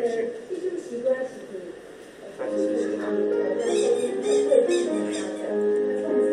這首詩歌是佇創世記的八章二十三節。依家咱來第一節到第二節。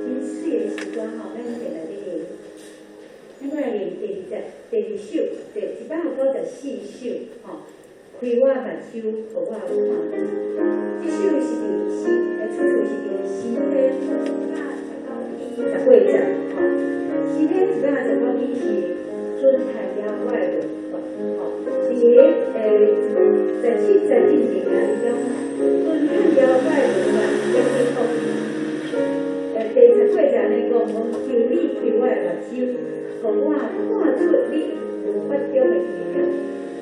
真水的詩歌吼，咱摕來咧念。咱過來念第二節、第二首，第194首吼。開我目睭，予我看見。這首是佇詩，出處是佇詩篇119篇十八節吼。詩篇119篇是尊太耶和華的律法吼。佇17節進前啊，伊講遵行耶和華的律法，得福。第十八節按呢講，講求你開我的目睭，予我看出你律法中的奇妙。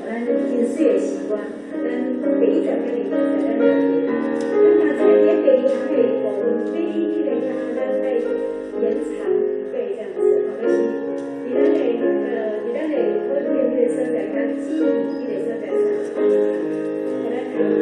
咱真水的詩歌，咱第一節甲第二節咱來念。咱若這佇第二行的部分，比彼個遐咱愛延長一倍這樣子，吼，就是佇咱的討論彼個所在，較注意彼個所在啥，予咱來。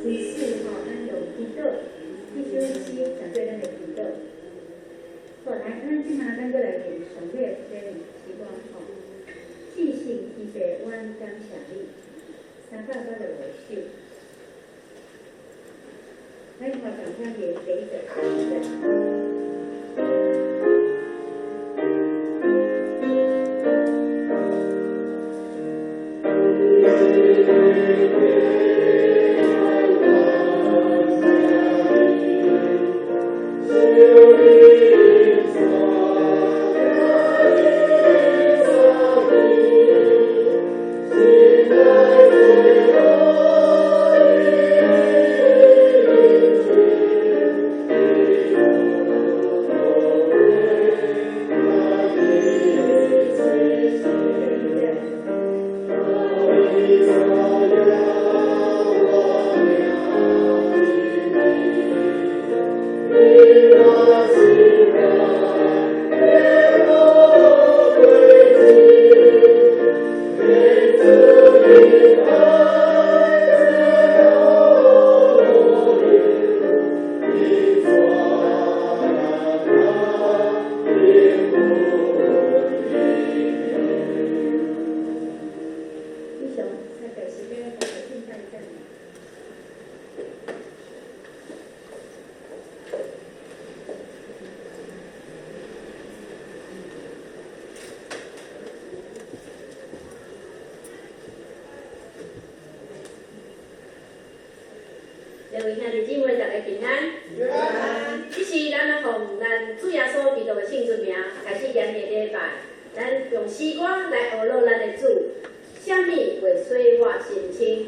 真水吼，咱用祈禱，這首詩當做咱的祈禱。好，來，咱這馬咱閣來念上尾這段詩歌吼。至聖天父，阮感謝你。385首。咱看仝款念第一節、第二節。各位兄弟姊妹，大家平安。這是咱來奉咱主耶穌基督的聖尊名，開始今日禮拜。咱用詩歌來學樂咱的主，啥物會洗我身清？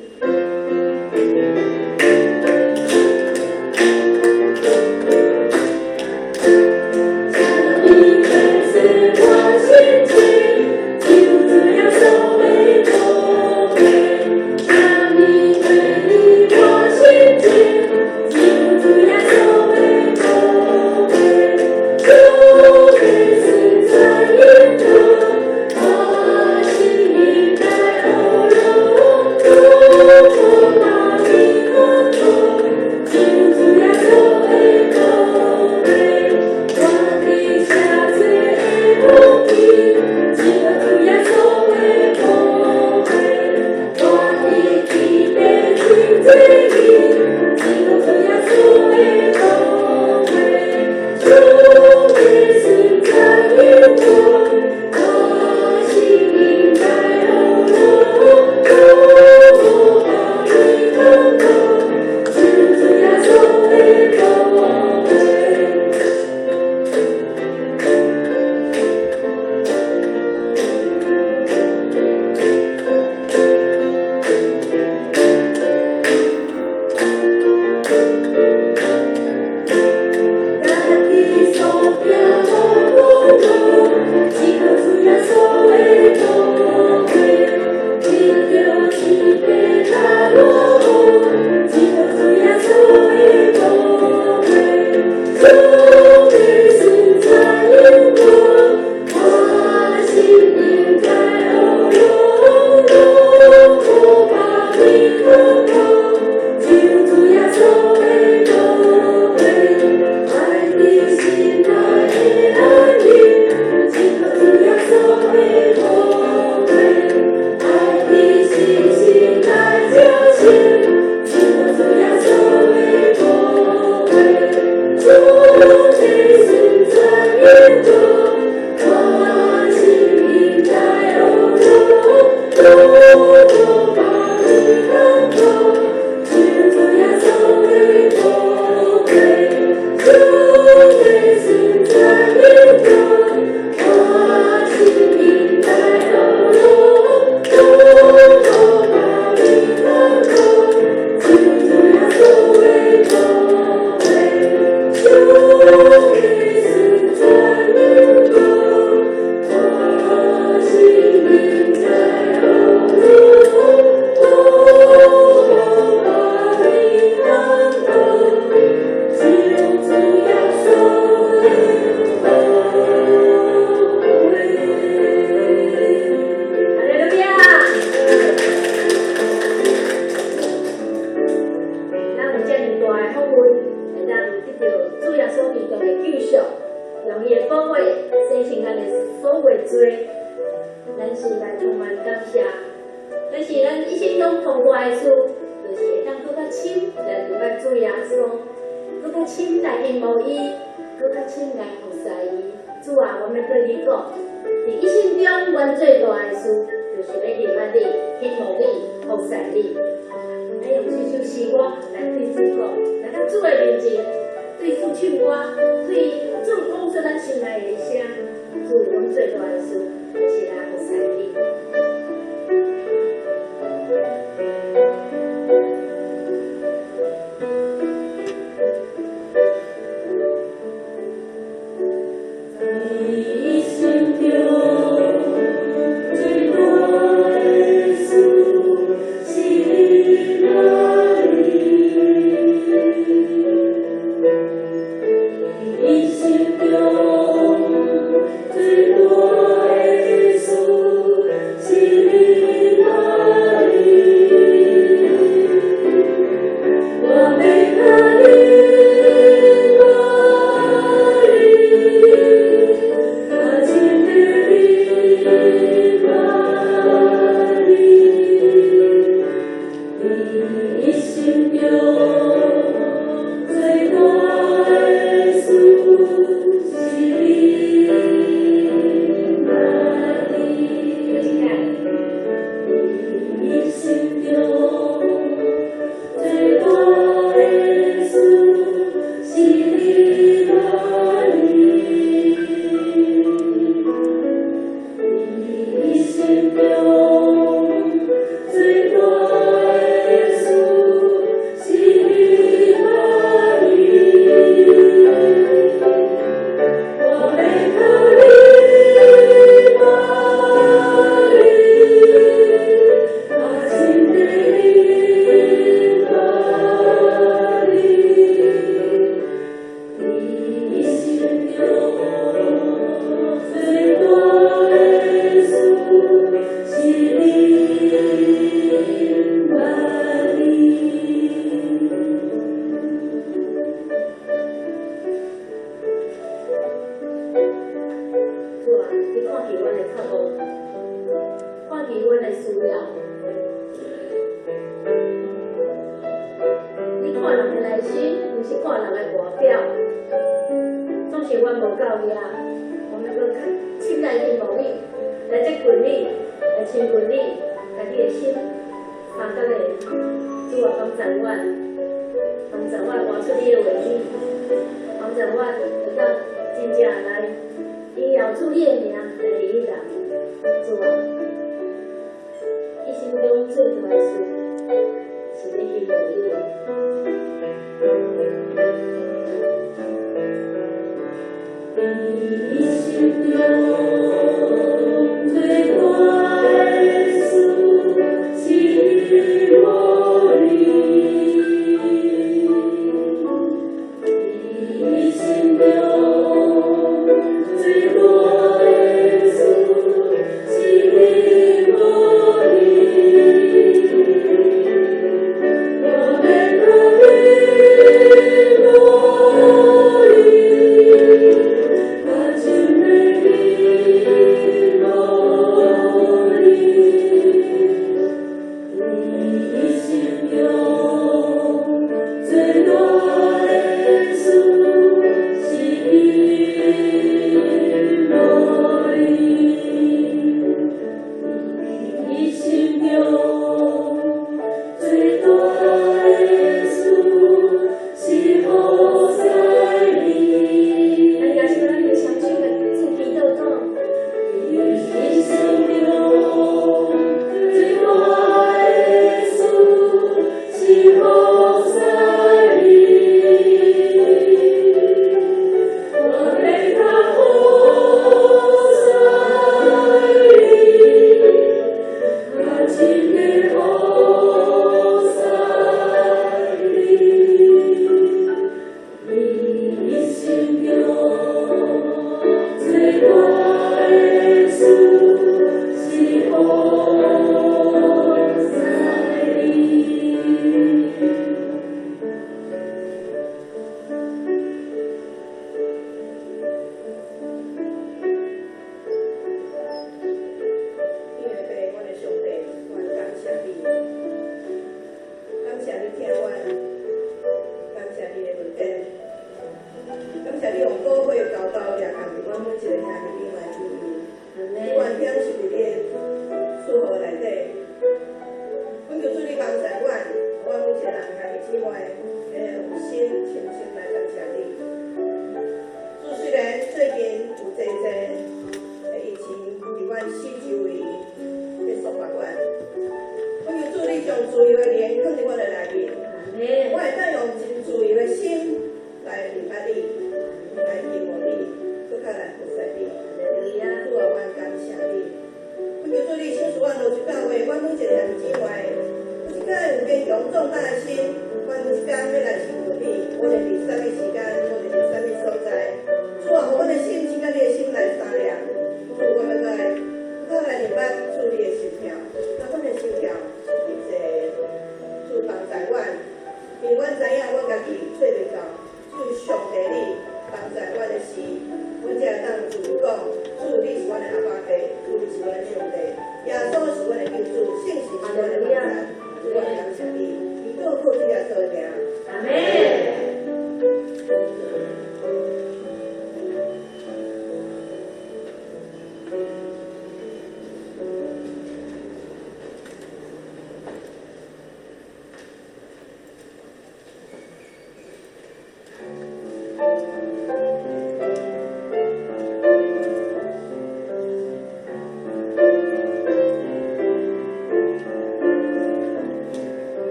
一生中最大的事。錯誤，看見阮的需要。你看人的內心，毋是看人的外表。總是阮無夠額，我們閣較親來希望你，來接近你，來親近你，共你的心相佮的。主啊，幫助阮，幫助阮活出你的話語，幫助阮會當真正來榮耀主你的名來認識人。主啊，一生中最大的事是欲希望你。一生中最大的事是慕你，一生中最大的事是慕你，我欲閣慕你。較深的慕你，一生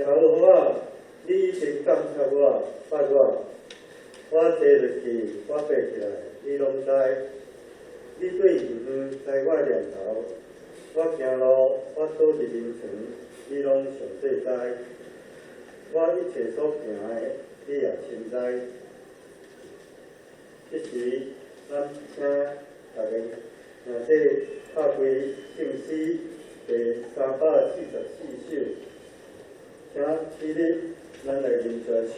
頭予我，你已經監察我，捌我。我坐落去，我爬起來，你攏知。你對遠遠知我念頭，我行路，我倒佇眠床，你攏詳細知。我一切所行的，你也深知。這時，咱請逐家兄弟拍開聖詩第344首，請起立，咱來認真唱。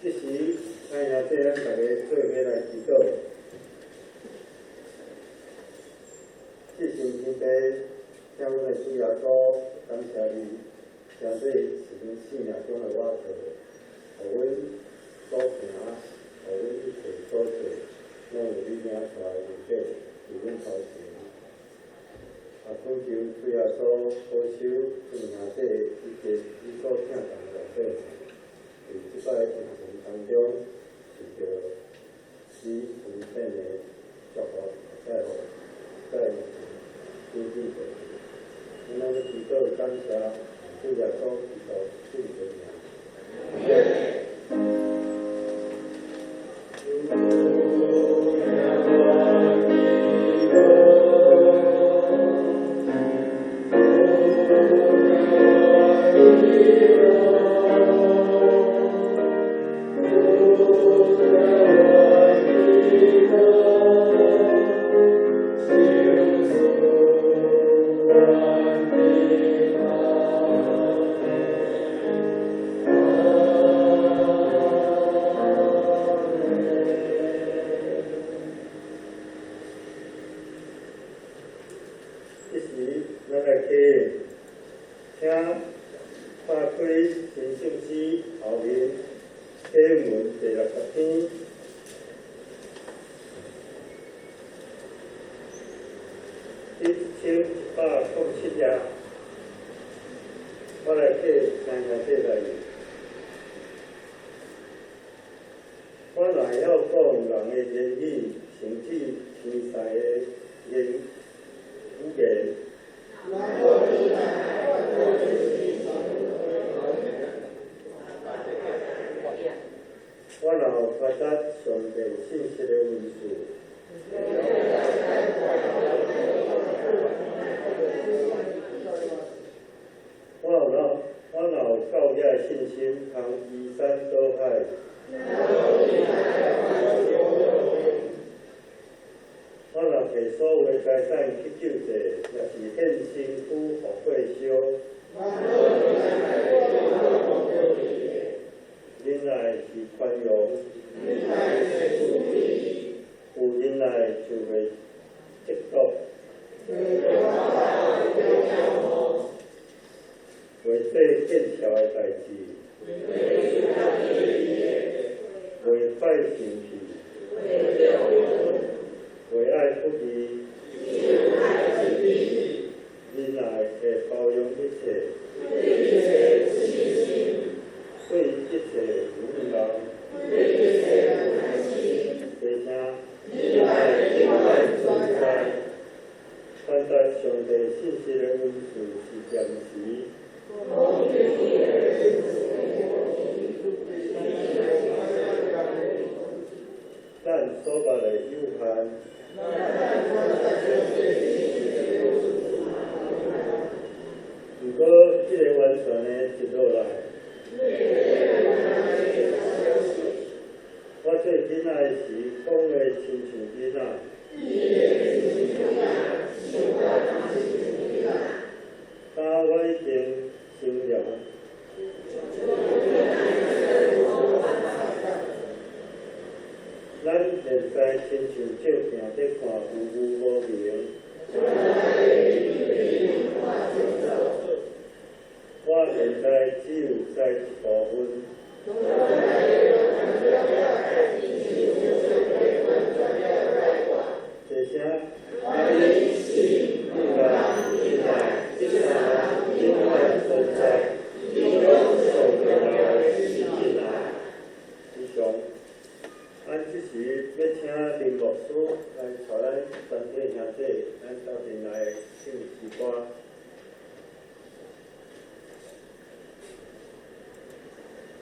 這時，咱兄弟咱逐家做伙來祈禱。至聖天父，請阮的主耶穌，感謝你，成做是阮生命中的倚靠，予阮所行，予阮一切所做，攏有你領帶恩典佇阮頭前。也懇求主耶穌保守阮兄弟以及你所疼重的百姓，佇這擺疫情當中，受著你恩典的祝福，再予這疫情緊緊過去。阮按呢祈禱感謝主耶穌基督聖潔名。這時，咱來聽，請拍開新聖詩後面啟文第60篇。兄弟来。我若会晓讲人的言语，甚至天使的言语言。我若有传达上帝信息的文字，我若有够遐信心，通移山倒海。我若提所有的财产去救济，也是献身躯予火烧。忍耐是宽容，有忍耐就袂嫉妒，袂做见笑的代志，袂快生气，袂爱不义，忍耐会包容一切，对一切有望。第三，传达上帝信息的文字是言辞。咱所捌的有限。毋过，这个完全的接落来。我做囡仔的时，讲话亲像囡仔。今我已经成年。咱现在亲像照镜咧看，有有无明。我现在只有知一部分。这声。以上，咱这时欲请林牧师来带咱全体兄弟，咱斗阵来唱诗歌。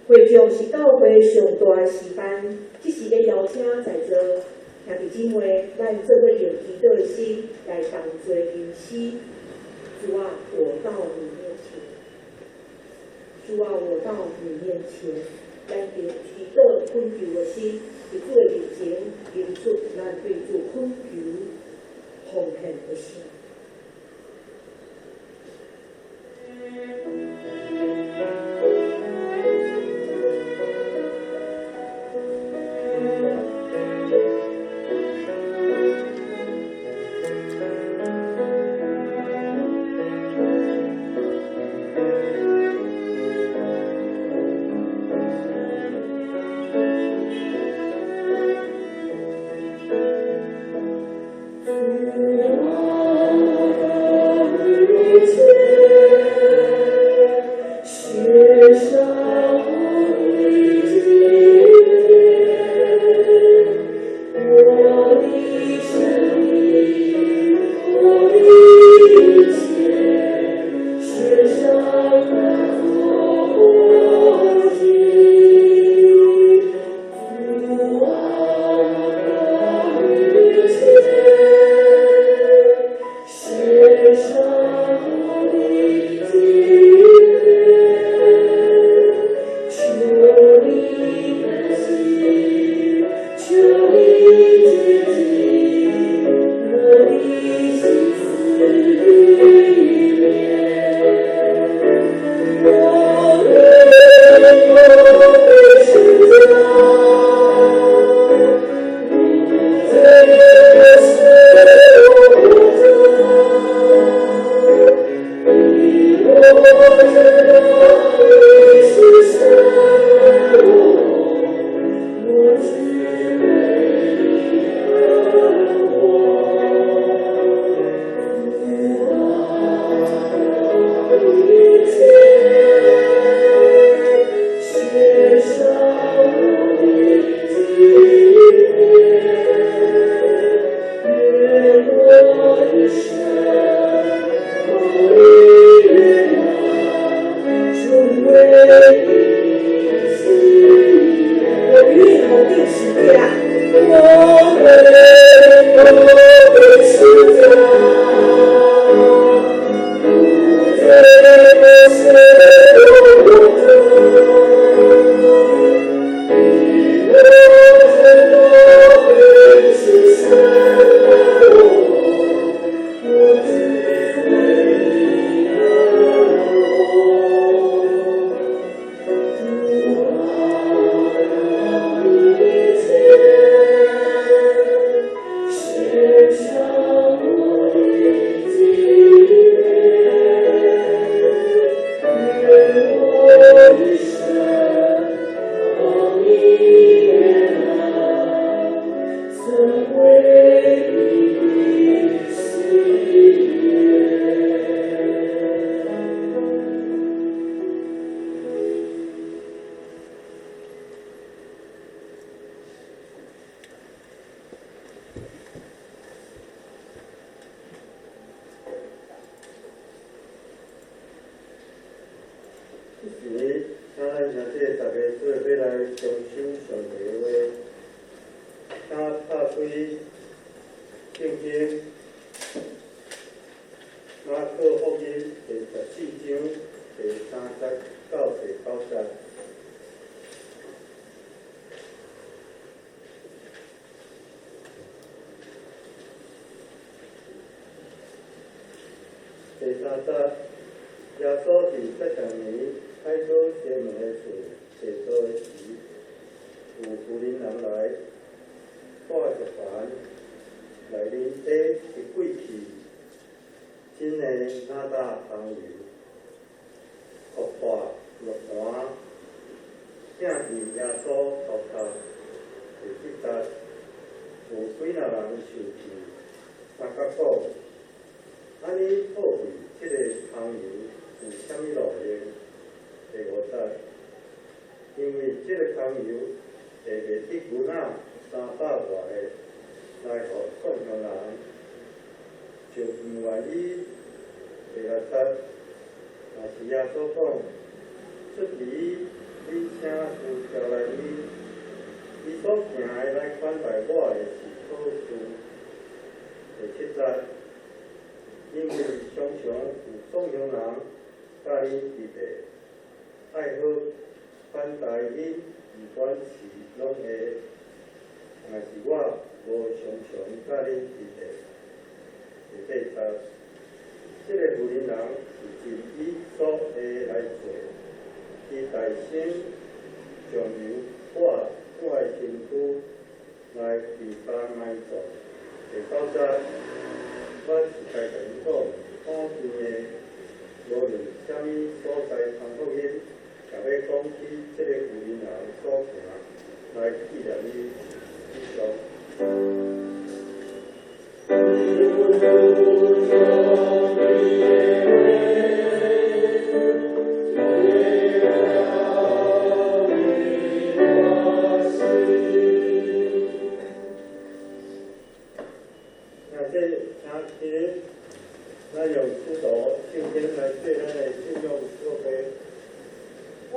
会众是教会上大的诗班，这时咧邀请在座兄弟姊妹，咱做伙用祈祷的心来同齐吟诗。主啊，我到你面前。主啊，我到你面前。咱用祈祷恳求的心，伫主的面前，吟出咱对主恳求奉献的心。主啊，我到你面前。頭頂十字架。我為我的十字架，不再是我的，你我知道你是神愛我，我只為你而活。主啊，你的肩，獻上我的祭奠，願我一生蒙你悅納，成為你的喜悅。這時，請咱兄弟逐家做伙來重修上帝的話，請拍開聖經馬可福音第14章第3節到第9節。第3節，耶穌佇伯大尼凱島西門的厝坐桌的時，有婦人人來，帶一壇內面底一貴氣真的哪噠香油，覆蓋落壇，摒佇耶穌頭殼。第7節，有幾若人受氣，相佮講：按呢耗費這个香油有啥物路用？第5節，因為這个香油會賣得銀仔300外个，來予創窮人，就毋願意。第6節，若是耶穌講：出去，你請師召來你，伊所行的來款待我的是好事。第7節，因為常常有創窮人佮恁佇咧，愛好款待恁，毋管是攏會，若是我無常常佮恁佇咧。第8節，這个婦人人是盡伊所會來做，伊大聲將油抹我的身軀來預備埋葬。第9節，我實在共恁講，古今的無論啥物所在傳福音，也欲講起這个婦人人所行，來紀念伊。以上。那這請今日，咱用使徒聖經來做咱的信仰告白。我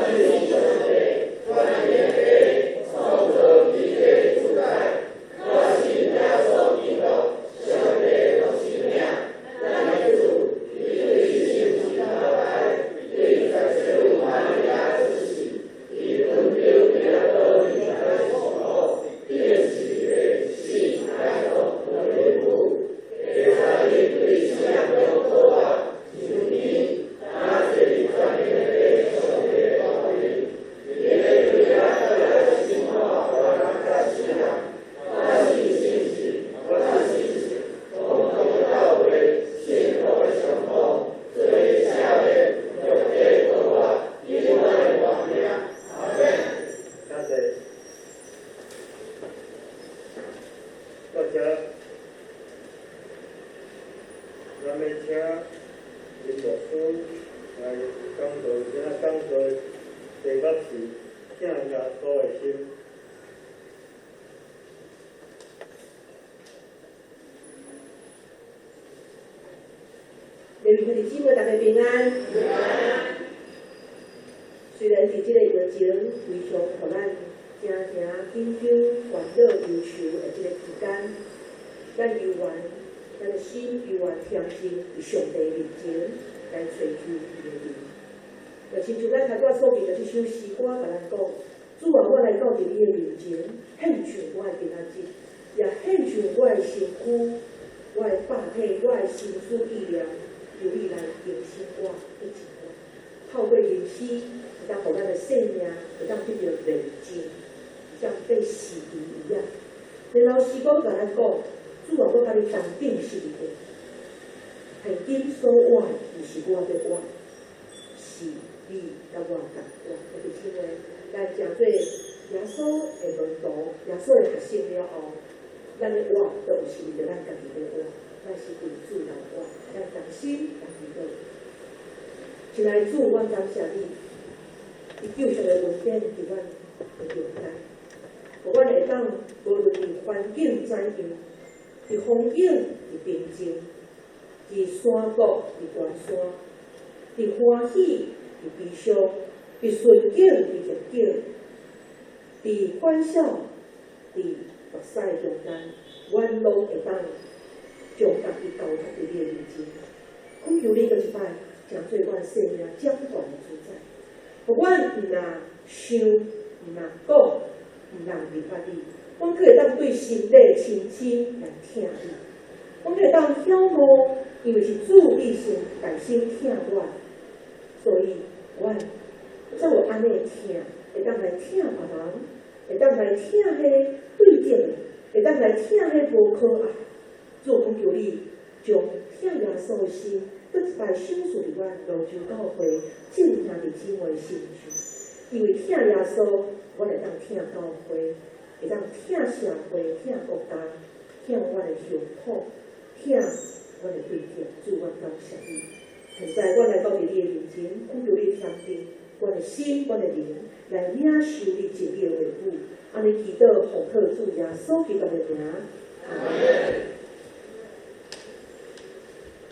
信上帝，全能的創造天地主宰，我信耶穌基督，上帝的獨生子，咱的主，伊對聖神投胎，對十聖母瑪利亞出世，伊奉着彼拉多受苦，釘十字架，死，埋葬，落地府，第三日對死人中復活，升天，拿坐佇全能的上帝大位，伊欲對遐轉來審判活人佮死人。我信聖神，我信公同教會，聖徒的相通，罪的赦免，肉體復活，永遠的活命。阿們。請坐。大家，咱欲請林牧師來講道，今仔講道的題目是疼耶穌的心。願兄弟姊妹大家平安。雖然佇這个疫情非常予咱誠誠緊張、煩惱、憂愁的這个期間，咱猶原咱的心猶原恬靜佇上帝面前來揣求伊的面。就親像咱頭拄仔所念的這首詩歌，共咱講：主啊，我來到佇你的面前，獻上我的今仔日，也獻上我的身軀、我的肉體、我的心思意念，求你來更新我、潔淨我。透過認死，會當予咱的生命會當得著煉淨，像被洗滌一樣。然後詩歌共咱講：主啊，我共你同釘十字架，現今所活的，毋是我佇活，是你佮我同活。特別是因為咱成做耶穌的門徒，耶穌的學生了後，咱的活都毋是為著咱家己咧活，咱是為主來活，咱同心來祈禱。親愛的主，阮感謝你，你救贖的恩典佇阮的中間，予阮會當無論佇環境怎樣，佇風景佇平靜，佇山谷佇懸山，佇歡喜佇悲傷，佇順境佇逆境，佇歡笑佇目屎中間，阮攏會當將家己交託佇你的面前，懇求你閣一擺，成做阮生命掌權的主宰。予阮毋若想，毋若講，毋若明白你，阮閣會當對心底深深來疼你。阮閣會當曉悟，因為是主你先代先疼阮，所以阮才有按呢的疼，會當來疼別人，會當來疼彼對等的，會當來疼彼無可愛。主懇求你將疼耶穌的心，閣一擺賞賜佇阮蘆洲教會眾兄弟姊妹身上。因為疼耶穌，阮會當疼教會，會當疼社會、疼國家、疼阮的鄉土、疼阮的對象。主，阮感謝你。現在，阮來到佇你的面前，懇求你恬靜阮的心、阮的靈，來領受你真理的話語。按呢祈禱，奉靠主耶穌基督的名。阿門。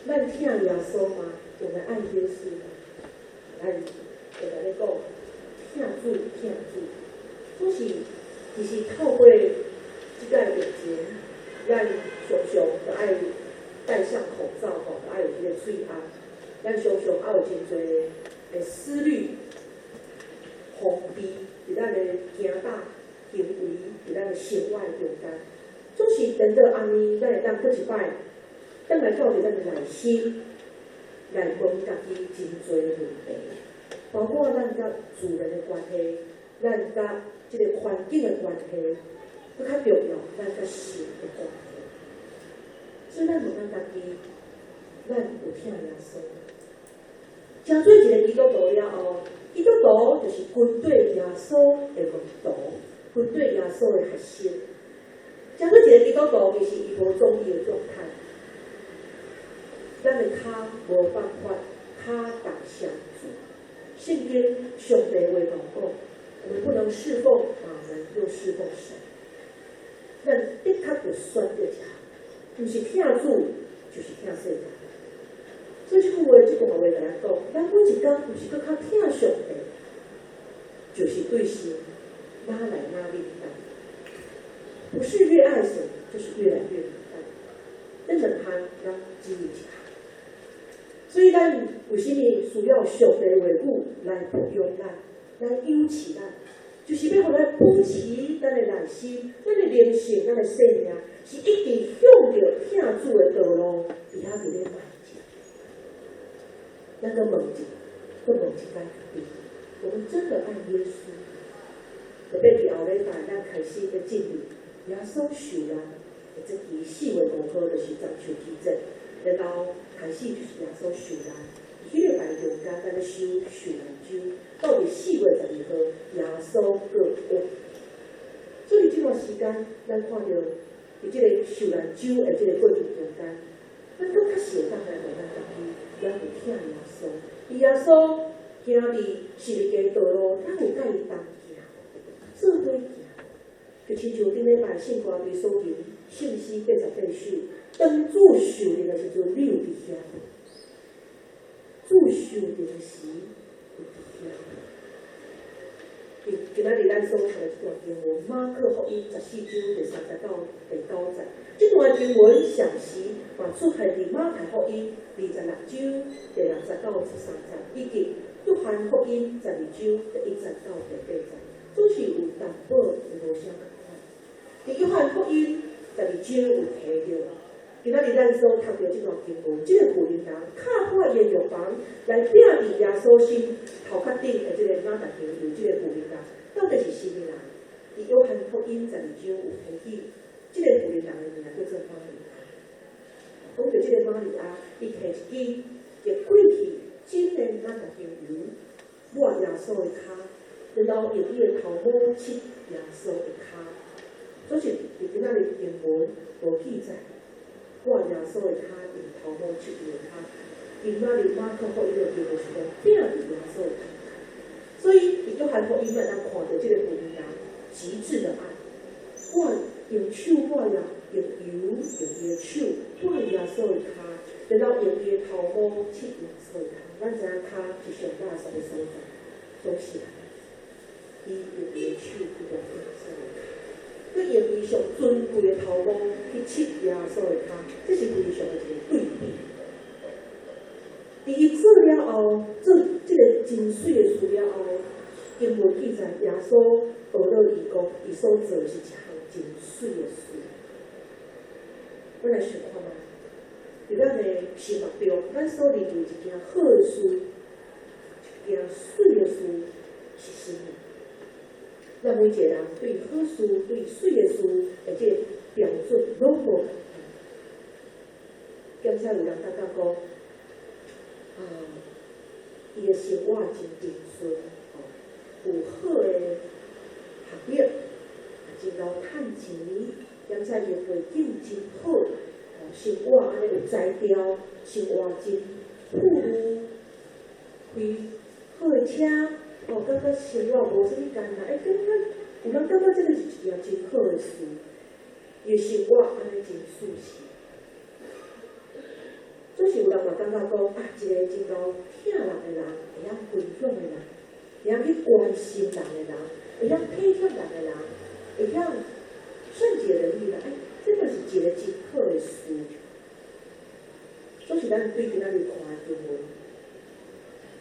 咱疼耶穌嗎？我們愛耶穌嗎？咱會來咧講，疼主，疼主，總是其實透過這個疫情，咱常常都愛戴上口罩吼，都愛有這個喙罨，咱常常愛有真濟的思慮、防備，佇咱的行動、行為，佇咱的生活中間，總是等到按呢，咱會當閣一擺，轉來到佇咱的內心，來問家己真濟的問題，包括咱佮自然的關係，咱佮這个環境的關係，閣較重要，咱佮神的關係。所以咱問咱家己，咱有疼耶穌？成做一个基督徒了後，基督徒就是跟綴耶穌的門徒，跟綴耶穌的學生。成做一个基督徒，其實伊無總理的狀態。咱的跤無辦法跤踏相助。聖經上帝話講講，我們不能侍奉瑪門，又侍奉神。咱的確著選擇一項，毋是疼主，就是疼世界。所以這句話，這段話共咱講，咱每一工毋是閣較疼上帝，就是對神愈來愈冷淡。不是越愛神，就是越來越冷淡。這兩項，咱只有一項。所以咱為啥物需要上帝話語來牧養咱，來養飼咱，就是欲予咱保持咱的內心、咱的靈性、咱的生命，是一直向著疼主的道路，佇遐佇咧邁進。咱閣問一，閣問一擺家己，我們真的愛耶穌？特別佇後禮拜，咱開始欲進入耶穌受難的這期4月5號，就是棕樹期節，然後開始就是耶穌受難。彼禮拜中間，咱咧守受難週，到佇4月12號，耶穌復活。所以這段時間，咱看著佇這个受難週的這个過程中間，咱閣較實會當來問咱家己，咱有疼耶穌？佇耶穌行佇十字架道路，咱有佮伊同行，做伙行。就親像頂禮拜聖歌隊所吟聖詩88首，當主受難的時陣，你有佇遐無？主受難時有佇遐無？佇今仔日咱所讀的這段經文，馬可福音14章第3節到第9節，這段經文同時嘛出現佇馬太福音26章第6節到13節，以及約翰福音12章第1節到第8節，總是有淡薄無啥仝款。佇約翰福音十二章有提著，今仔日咱所讀著這段經文，這個婦人敲破伊的藥房來摒佇耶穌身頭殼頂的這個哪達香油，這個婦人到底是啥物人？佇約翰福音十二章有提起，這個婦人的名叫做瑪利亞。講著這個瑪利亞，伊提一支極貴氣真的哪達香油，抹耶穌的跤，然後用伊的頭毛拭耶穌的跤。所以佇今仔日經文無記載，抹耶穌的跤，用頭毛拭伊的跤。今仔日馬可福音的經文是講摒佇耶穌的跤。所以佇約翰福音，咱看著這個婦人極致的愛，抹用手抹耶，用油用伊的手抹耶穌的跤，然後用伊的頭毛拭耶穌的跤。咱知影跤是上垃圾的所在，總是伊用伊的手去抹耶穌的跤。閣用伊上尊貴的頭毛去拭耶穌的跤，這是非常的一個對比。佇伊做了後，做這個真媠的事了後，經文記載耶穌學了伊講，伊所做的是一項真媠的事。阮來想看覓，佇咱的心目中，咱所認為一件好的事，一件媠的事是啥物？咱每一個人對好事、對媠的事的這個標準攏無仝款。敢才有人感覺講，啊，伊的生活真平順，吼，有好的學歷，也真𠢕趁錢，兼且伊的背景真好，吼，生活按呢有才調，生活真富裕，開好的車。哦，感覺生活無啥物艱難，欸，感覺有人感覺這個是一件真好的事，伊的生活按呢真舒適。總是有人嘛感覺講，啊，一個真𠢕疼人的人，會曉分享的人，會曉去關心人的人，會曉體貼人的人，會曉善解人意的，欸，這嘛是一個真好的事。總是咱對今仔日看的經文，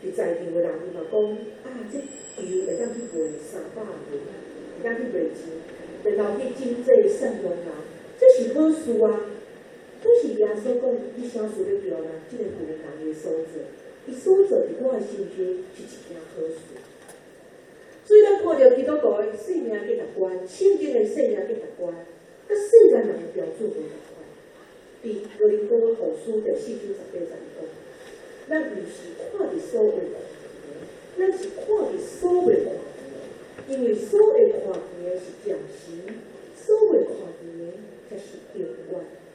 佇在場的人伊嘛講，啊，這油會當去賣300銀，會當去賣錢，然後去賑濟散亂人，這是好事啊。可是耶穌講，你啥事欲叫人？這個婦人伊所做，伊所做佇我的心中是一件好事。所以咱看著基督徒的生命價值觀、聖經的生命價值觀，佮世間人的標準無仝款。佇哥林多後書第4章18節講，咱毋是看佇所會看見的，咱是看佇所袂看見的，因為所會看見的是暫時，所袂看見的才是永遠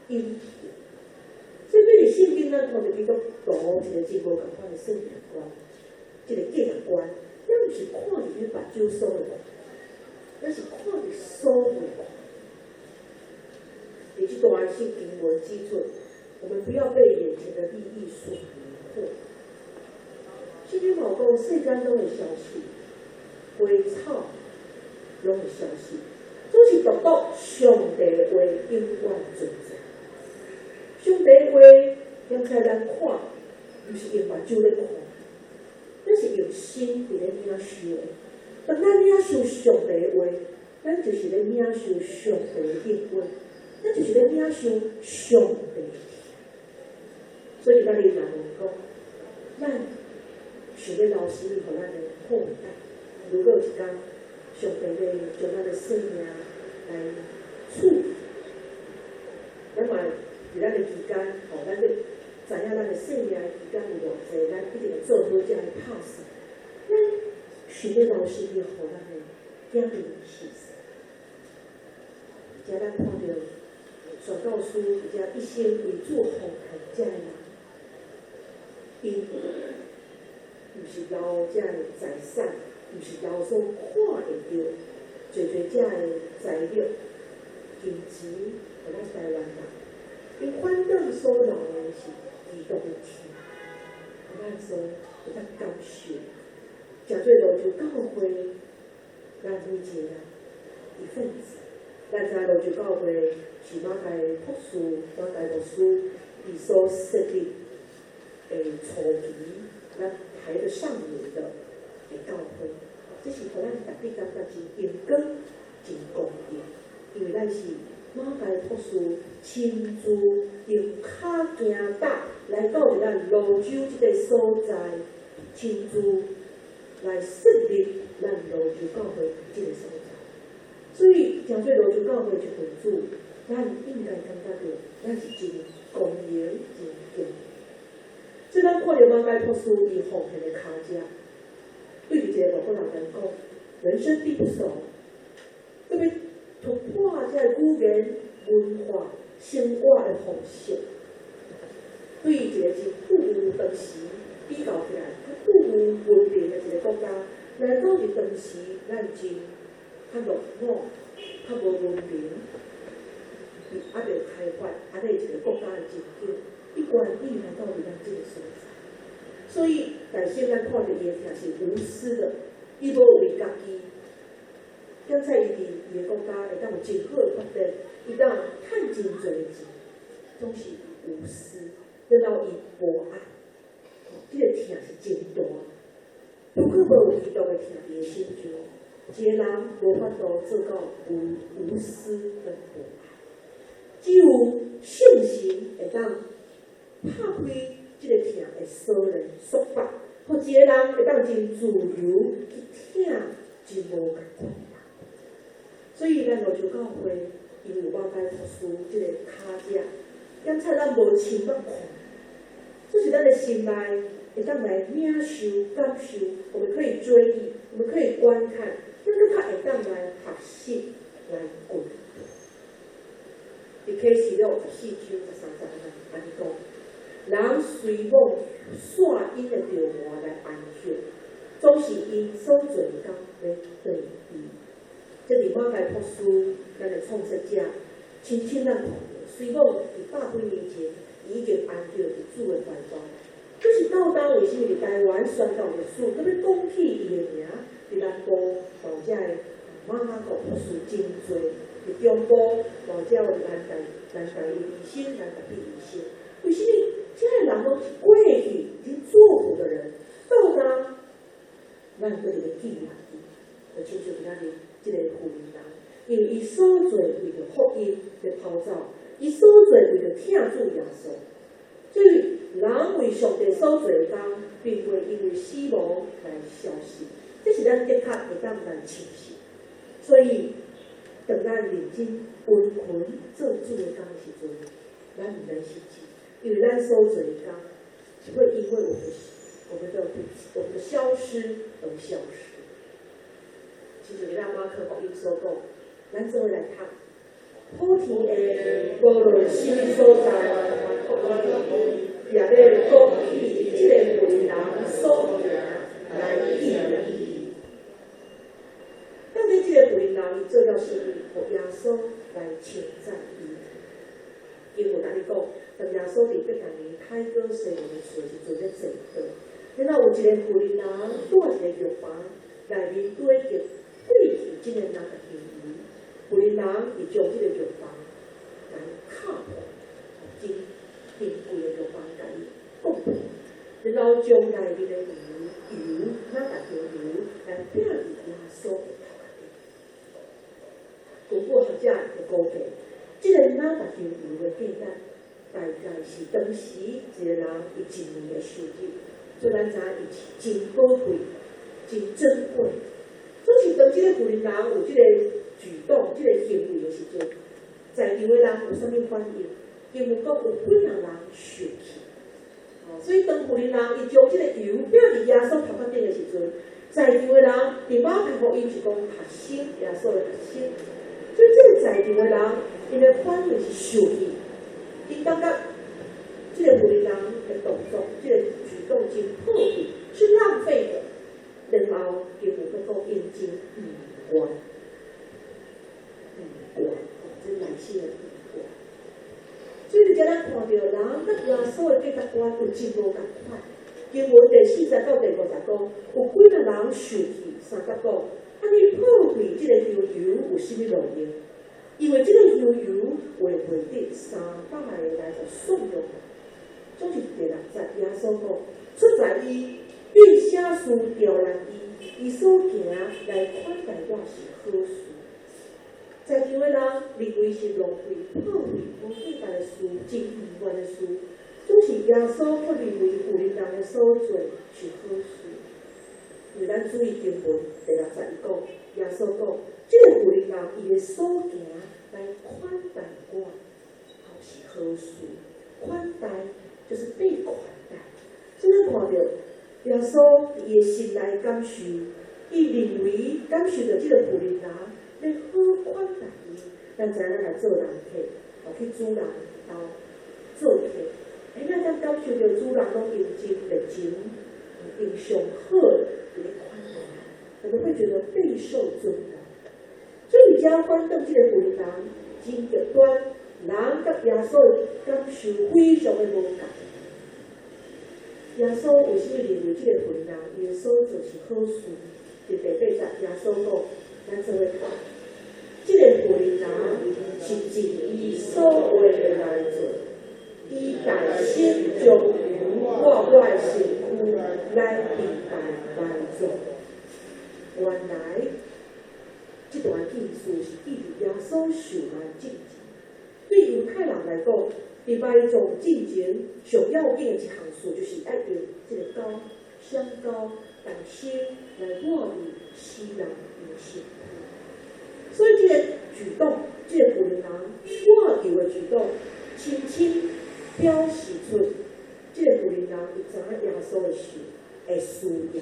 永恆。所以，對佇聖經，咱看著基督徒一個真無仝款的生命觀，這個價值觀，咱毋是看佇彼目睭所會看，咱是看佇所袂看。佇這段聖經文指出，我們不要被眼前的利益所迷惑。聖經嘛講，世間攏會消失，花草攏會消失，總是獨獨上帝的話永遠存在。上帝的話，點解咱看，毋是用目睭咧看，咱是用心佇咧領受的。當咱領受上帝的話，咱就是咧領受上帝的應允，咱就是咧領受上帝的疼。所以，咱咧問講，咱想欲留啥物予咱的後代？如果有一工，上帝欲將咱的性命來賜，咱嘛佇咱的期間，吼，咱欲知影咱的性命的期間有偌濟，咱一定會做好這个拍算。咱想欲留啥物予咱的子孫子孫？遮咱看著宣教師佇遮一生為主奉獻遮的人，𪜶毋是留遮的財產，毋是留所看會著，濟濟遮的財力、金錢，予咱台灣人，𪜶反倒所留的是基督的疼，予咱所會當感受。誠濟路就教會，咱每一个人一份子。咱知蘆洲教會是馬偕博士、馬偕牧師伊所設立的初期，咱排得上名的的教會，這是予咱特別感覺真榮光、真光榮，因為咱是馬偕博士親自用跤行踏來到佇咱蘆洲這个所在，親自來設立咱蘆洲教會這个所在。所以，成做蘆洲教會一份子，咱應該感覺著，咱是真光榮、真敬。所以，咱看著馬偕博士伊奉獻的跤跡，對一个外國人來講，人生地不熟，閣欲突破這个語言、文化、生活的方式，對一个真富裕當時比較起來，較富裕文明的一个國家，來講佇當時，咱真較落伍、較無文明，伊猶未開發，按呢一个國家的情景，伊願意來到佇咱這个所在。所以，但是咱看著伊的疼是無私的，伊無為家己，剛才伊佇伊的國家會當有真好的發展，伊當趁真濟的錢，總是無私，然後伊博愛，這个疼是真大。如果無有基督的疼佇伊的心中，一个人無法度做到無無私跟博愛，只有聖神會當拍開這个疼的鎖鏈束縛，予一個人會當真自由去疼，真無仝款的人。所以咱蘆洲教會因有馬偕博士這个跤跡，檢查咱無親目看，這是咱的心內會當來領受、感受，我們可以追憶，我們可以觀看，咱閣較會當來學習來跟。佇啟示錄14章13節按呢講，人隨往煞𪜶的著魔來安歇，總是𪜶所做的工欲對伊。這佇馬偕博士，咱的創設者，親親咱看著，雖講佇百幾年前，伊已經安歇佇主的懷抱。可是到今為啥物佇台灣宣教歷史，閣欲講起伊的名？佇南部嘛有遮的馬雅各博士真濟，佇中部嘛有遮有蘭大醫生、蘭大畢醫生。為啥物遮的人攏是過去已經做過的人，到今咱閣佇咧紀念伊，就親像今仔日這个婦人，因為伊所做為著福音咧跑走，伊所做為著疼主耶穌，所以人為上帝所做的工，並袂因為死亡來消失，這是咱的確會當來相信。所以，當咱認真殷勤做主的工的時陣，咱毋免生氣，因為咱所做的工是會因為我們的消失而消失。親像咱馬可福音所講，咱做伙來讀。普天下無論啥物所在，也欲講起這个婦人所行來紀念伊。到底這个婦人伊做了啥物，予耶穌來稱讚伊？經文按呢講，當耶穌佇伯大尼太哥西門的厝的時陣咧坐倒，然後有一个婦人帶一个藥房內面堆著貴氣這个哪達香油，婦人伊將這个藥房來敲破，真珍貴的藥房共伊講破，然後將內面的油哪達香油來拚佇耶穌的頭殼頂。根據學者的估計，這个哪達香油的價值，大概是當時一個人伊一年的收入，所以咱知影伊是真寶貴、真珍貴。總是當這个婦人有這个舉動、這个行為的時陣，在場的人有啥物反應？經文講有幾若人受氣。哦，所以當婦人伊將這个油拚佇耶穌頭殼頂的時陣，在場的人佇馬太福音是講學生，耶穌的學生。所以這個在場的人，𪜶的反應是受氣，𪜶感覺這个婦人的動作、這个舉動真破費，是浪費的。然後經文閣講，𪜶真毋願，毋願，這內心的毋願。所以，佇遮咱看著人佮耶穌的價值觀有真無仝款。經文第4節到第5節講，有幾若人受氣，3節講，啊，你破费這個香油有啥物路用？因為這個香油會賣得300個來做送用。總是第六節耶穌講，出在伊並寫事刁難伊，伊所行來款待我是好事。在場的人認為是浪費、破費、無價值的事，真毋願的事。總是耶穌閣認為婦人的所做是好事。因為咱注意經文第六節伊講，耶穌講，這個婦人伊的所行來款待我，吼是好事。款待就是被款待。所以咱看著耶穌伊的心內感受，伊認為感受著這個婦人咧好款待伊。咱知影咱來做人客，吼去主人兜做客，咱當感受著主人攏用真熱情，用上好的佇咧款待咱，我們會覺得備受尊榮。所以，遮反轉這個婦人真極端，人佮耶穌的感受非常的無仝。耶穌為啥物認為這個婦人伊的所做是好事？佇第八節，耶穌講，咱做伙讀，這個婦人是盡伊所為的來做，伊大先將油抹我的身軀來預備埋葬。原來這段記事是記佇耶穌受難進前。對猶太人來講，佇埋葬進前上要緊的一項事，就是愛用這個膏香膏大先來抹佇死人的身軀。所以這個舉動，這個婦人抹油的舉動，深深表示出這個婦人伊知影耶穌的需會需要，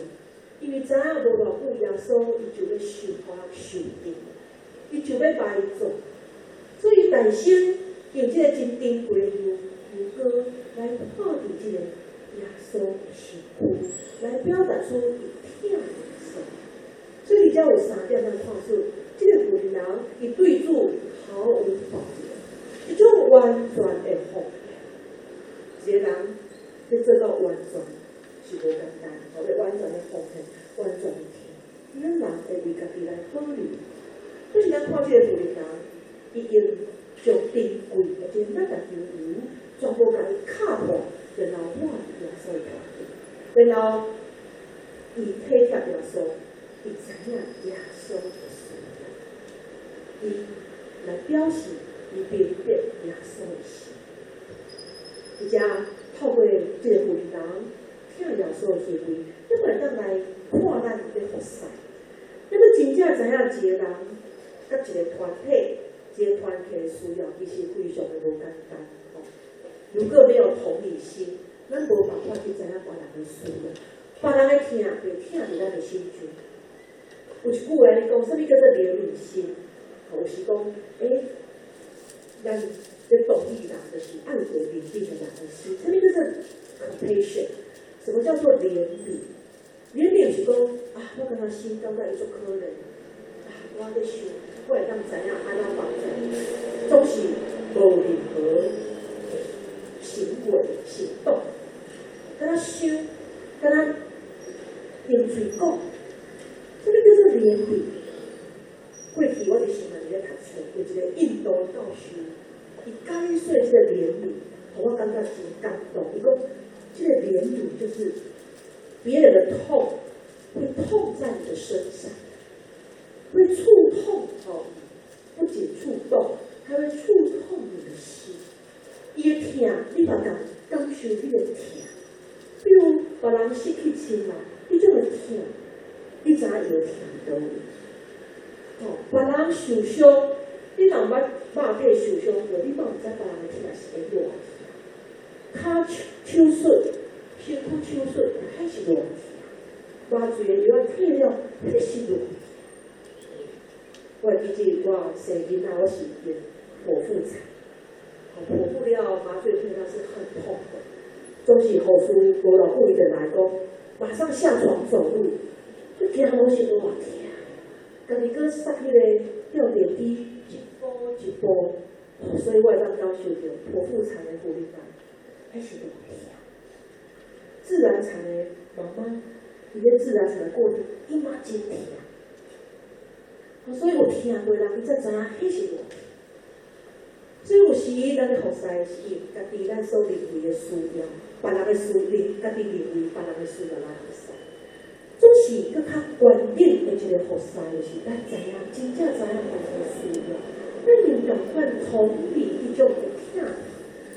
因為知影無偌久耶穌伊就欲受苦受釘，伊就欲埋葬，所以大先用這個真珍貴的油膏來抹佇這個耶穌的身軀，來表達出伊疼耶穌。所以佇遮有三點，咱看出這個婦人伊對主毫無保留，一種完全的奉獻。一個人欲做到完全是無簡單，吼，欲完全的奉獻，完全的疼，咱人會為家己來保留。就是咱看這個婦人，伊用上珍貴的這個哪噠香油，全部共伊敲破，然後抹佇耶穌的頭頂，然後伊體貼耶穌，伊知影耶穌的需要，伊來表示伊明白耶穌的心。而且透過這個婦人疼耶穌的行為，咱嘛會當來看咱咧服侍。咱欲真正知影一個人佮一個團體、一個團體的需要，其實非常的無簡單吼。如果沒有同理心，咱無辦法去知影別人的需要，別人的疼袂疼佇咱的心中。有一句話按呢講，啥物叫做憐憫心？吼，有時講，咱咧同理人，就是愛有一個憐憫的人的心。啥物叫做 compassion？什麼叫做憐憫？憐憫是講啊，我感覺心感覺伊足可憐，啊，我咧想，我會當知影按怎幫助伊，總是無任何行為行動，敢若想，敢若用喙講，啥物叫做憐憫？過去我佇新南咧讀冊，有一個印度教授，伊解說這個憐憫，予我感覺真感動。伊講，這個憐憫就是別人的痛會痛在你的身上，會觸痛哦，不僅觸動，還會觸痛你的心。伊的疼，你嘛共感受你的疼。比如別人失去親人，彼種的疼，你知影伊的疼佇佗位？吼，別人受傷，你若毋捌肉體受傷過，你嘛毋知別人的疼是會偌疼。跤手手術，身軀手術，彼是偌疼？麻醉的藥仔退了，彼是偌疼？我會記得我生囡仔，我是用剖腹產，剖腹了麻醉退了是很痛的。總是護士無偌久伊就來講，馬上下床走路，就行路是偌疼，家己閣塞彼個吊點滴，一步一步，所以我會當感受著剖腹產的婦人，彼是偌疼。自然產的媽媽，伊咧自然產的過程，伊嘛真疼。所以有疼過人，伊才知影彼是偌疼。所以有時咱的服侍是用家己咱所認為的需要，別人的需要，家己認為別人的需要來服侍。總是閣較完整的一個服侍，就是咱知影，真正知影別人的需要，咱用仝款同理彼種的疼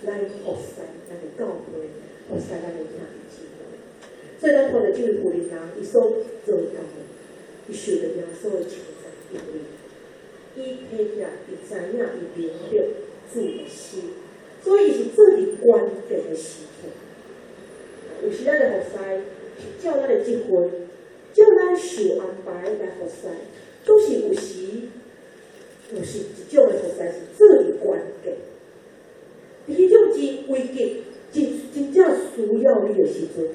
來服侍咱的教會，服侍咱的兄弟姊妹。所以咱看著這位婦人，伊所做到的，伊受著耶穌的稱讚，因為伊體貼，伊知影，伊明白主的心，所以伊是做佇關鍵的時刻。有時咱的服侍是照咱的職分，照咱受安排來服侍，總是有時有時一種的服侍是做佇關鍵，佇彼種真危急、真真正需要你的時陣。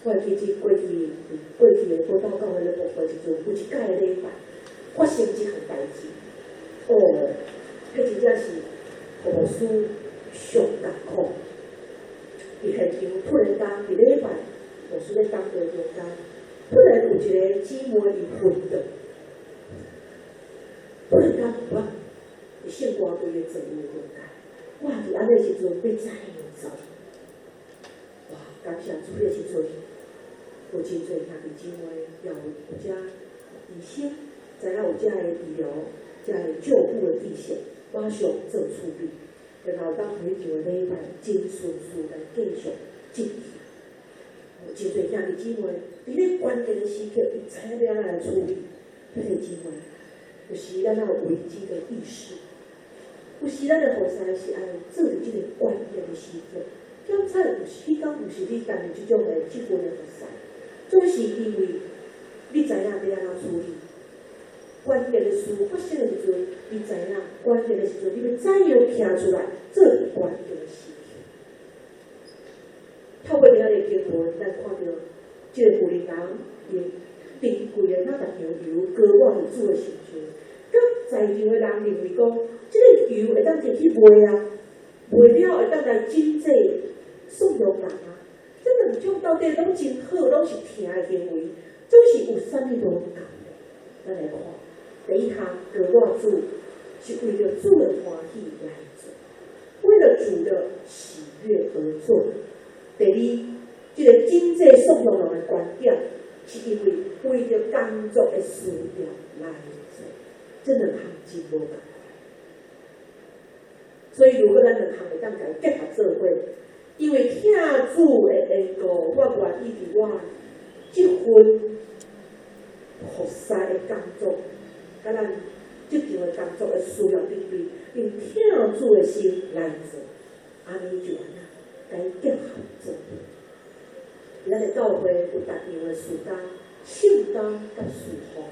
我會記得過去的報道教會咧牧會時陣，有一擺的禮拜發生這項代誌，哦，彼真正是牧師上艱苦。佇現場突然間佇禮拜，牧師咧講道中間，突然有一個姊妹伊昏倒，突然間哇，佇聖歌隊的座位中間，哇！佇按呢時陣欲怎樣做？哇！感謝主彼時陣，有真濟兄弟姊妹，也有有遮醫生，知影有遮个醫療、遮個照顧的知識，馬上做處理，然後當每場的禮拜真順序來繼續進行。有真濟兄弟姊妹，佇咧關鍵的時刻，伊知影欲按怎來處理。彼個姊妹，有時咱有危機的意識，有時咱的服侍是愛做佇這個關鍵的時刻。檢查有時彼工毋是你擔任這種的職分的服侍，總是因為你知影欲按怎處理。關鍵的事發生的時陣，你知影關鍵的時陣，你欲怎樣徛出來做關鍵的時刻？透過今仔日經文，咱看著這個婦人用珍貴的哪噠香油膏抹佇主的身上，佮在場的人認為講，這個油會當摕去賣啊，賣了會當來賑濟送予人啊。這兩種到底攏真好，攏是疼的行為，總是有啥物無仝的？咱來看，第一項膏抹主是為著主的歡喜來做，為了主的喜悅而做。第二，這個賑濟送予人的觀點，是因為為著工作的需要來做，這兩項真無仝款。所以，如果咱兩項會當共伊結合做伙，因為疼主的緣故，我願意佇我這份服侍的工作，佮咱職場的工作的需要頂面，用疼主的心來做，按呢就按怎，共伊結合做伙。咱的教會有逐樣的事工、聖工佮事奉，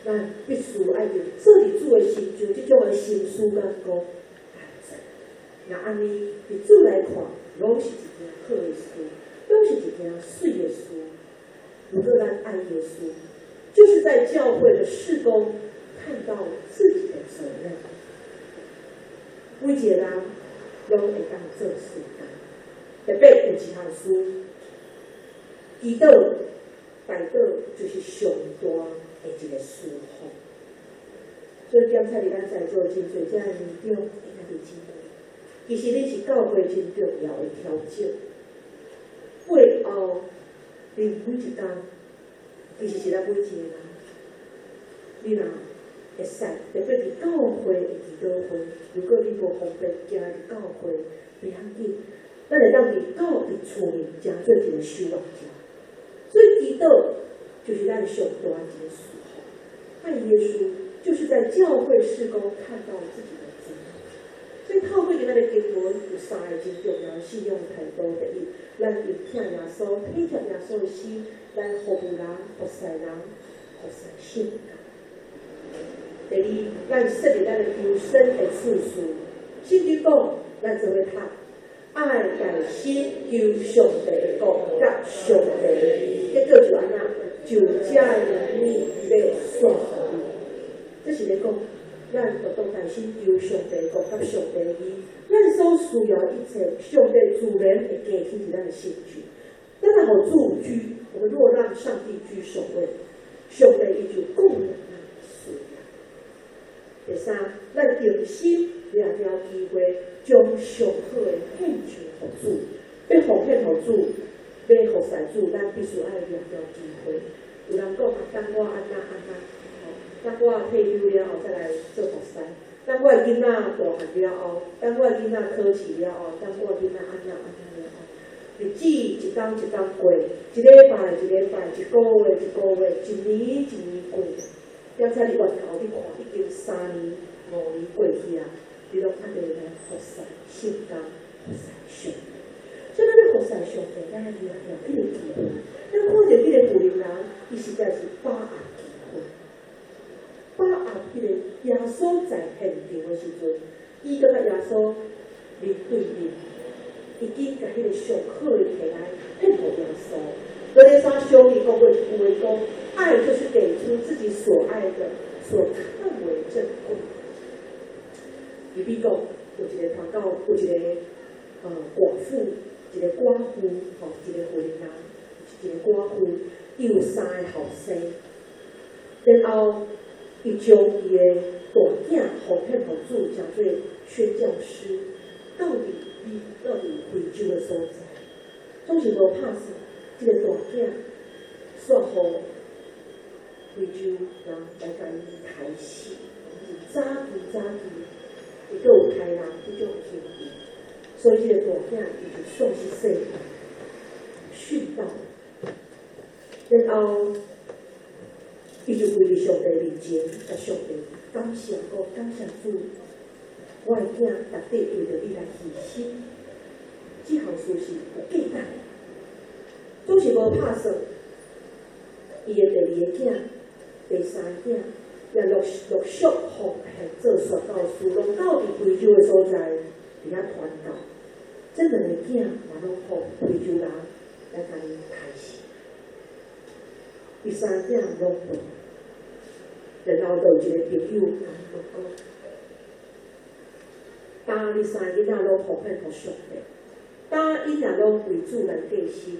咱必須愛用做佇主的身上，這種的心思眼光來做。若按呢，佇主來看，攏是一件好的事，攏是一件媠的事。如果咱愛耶穌，就是在教會的事工看到自己的責任。每一個人攏會當做事工，特別有一項事，祈禱、代禱就是上大的一個事奉。所以檢查佇咱在座真濟遮的年長的兄弟姊妹，其實你是教會真重要的調整。背後，恁每一工，其實是咱每一個人，你若會使特別佇教會的祈禱會，如果你無方便行入教會，袂要緊，咱會當佇教佇厝內成做一個守望者。所以祈禱就是咱上大的一個事奉。愛耶穌就是在教會事工看到自己的責任。所以透過今仔日經文有三個真重要的信仰態度：第一，咱用疼耶穌、體貼耶穌的心來服務人、服侍人、服侍聖工。第二，咱設立咱的優先的次序。聖經講，咱做伙讀，愛大心求上帝的國佮上帝的義，結果就按怎？就遮的物欲煞予你。這是咧講，咱著當大心求上帝的國佮上帝的義，咱所需要的一切，上帝自然會加添佇咱的身上。咱若予主居，我們若讓上帝居首位，上帝伊就顧念咱。第三，咱用心掠牢機會，將上好的獻上予主。欲奉獻予主，欲服侍主，咱必須愛掠牢機會。有人講啊，等我按怎按怎，吼，等我退休了後再來做服侍。等我的囡仔大漢了後，等我的囡仔考試了後，等我的囡仔按怎按怎了後，日子一工一工過，一禮拜一禮拜，一個月一個月，一年一年過。點知你回頭你看，已經3年、5年過去啊，你攏猶未來服侍聖工，服侍上帝。所以咱欲服侍上帝，咱愛掠牢彼個機會。咱看著彼個婦人，伊實在是把握機會，把握彼個耶穌在現場的時陣，伊閣佮耶穌面對面，已經共彼個上好的提來獻予耶穌。德蕾莎修女講過一句話，講愛就是給出自己所愛的，所看為珍貴。伊比講有一個傳教，有一個寡婦，一個寡婦，吼，一個婦人，一個寡婦，伊有三个後生，然後伊將伊的大囝奉獻予主，成做宣教師，到佇非洲的所在，總是無拍算，這個大囝煞予非洲人來共伊刣死，是早期早期，伊閣有刣人這種行為，所以這個大囝伊就喪失性命，殉道。然後，伊就跪佇上帝面前，共上帝感謝講，感謝主，我的囝值得為著你來犧牲，這項事是有價值的，總是無拍算。伊的第二个囝、第三个囝也陸陸續奉獻做宣教師，攏到佇非洲的所在，佇遐傳教。這兩個囝嘛攏予非洲人來共伊刣死。伊三囝攏無，然後就有一個朋友共伊講，當你三个囡仔攏奉獻予上帝，當𪜶若攏為主來過身，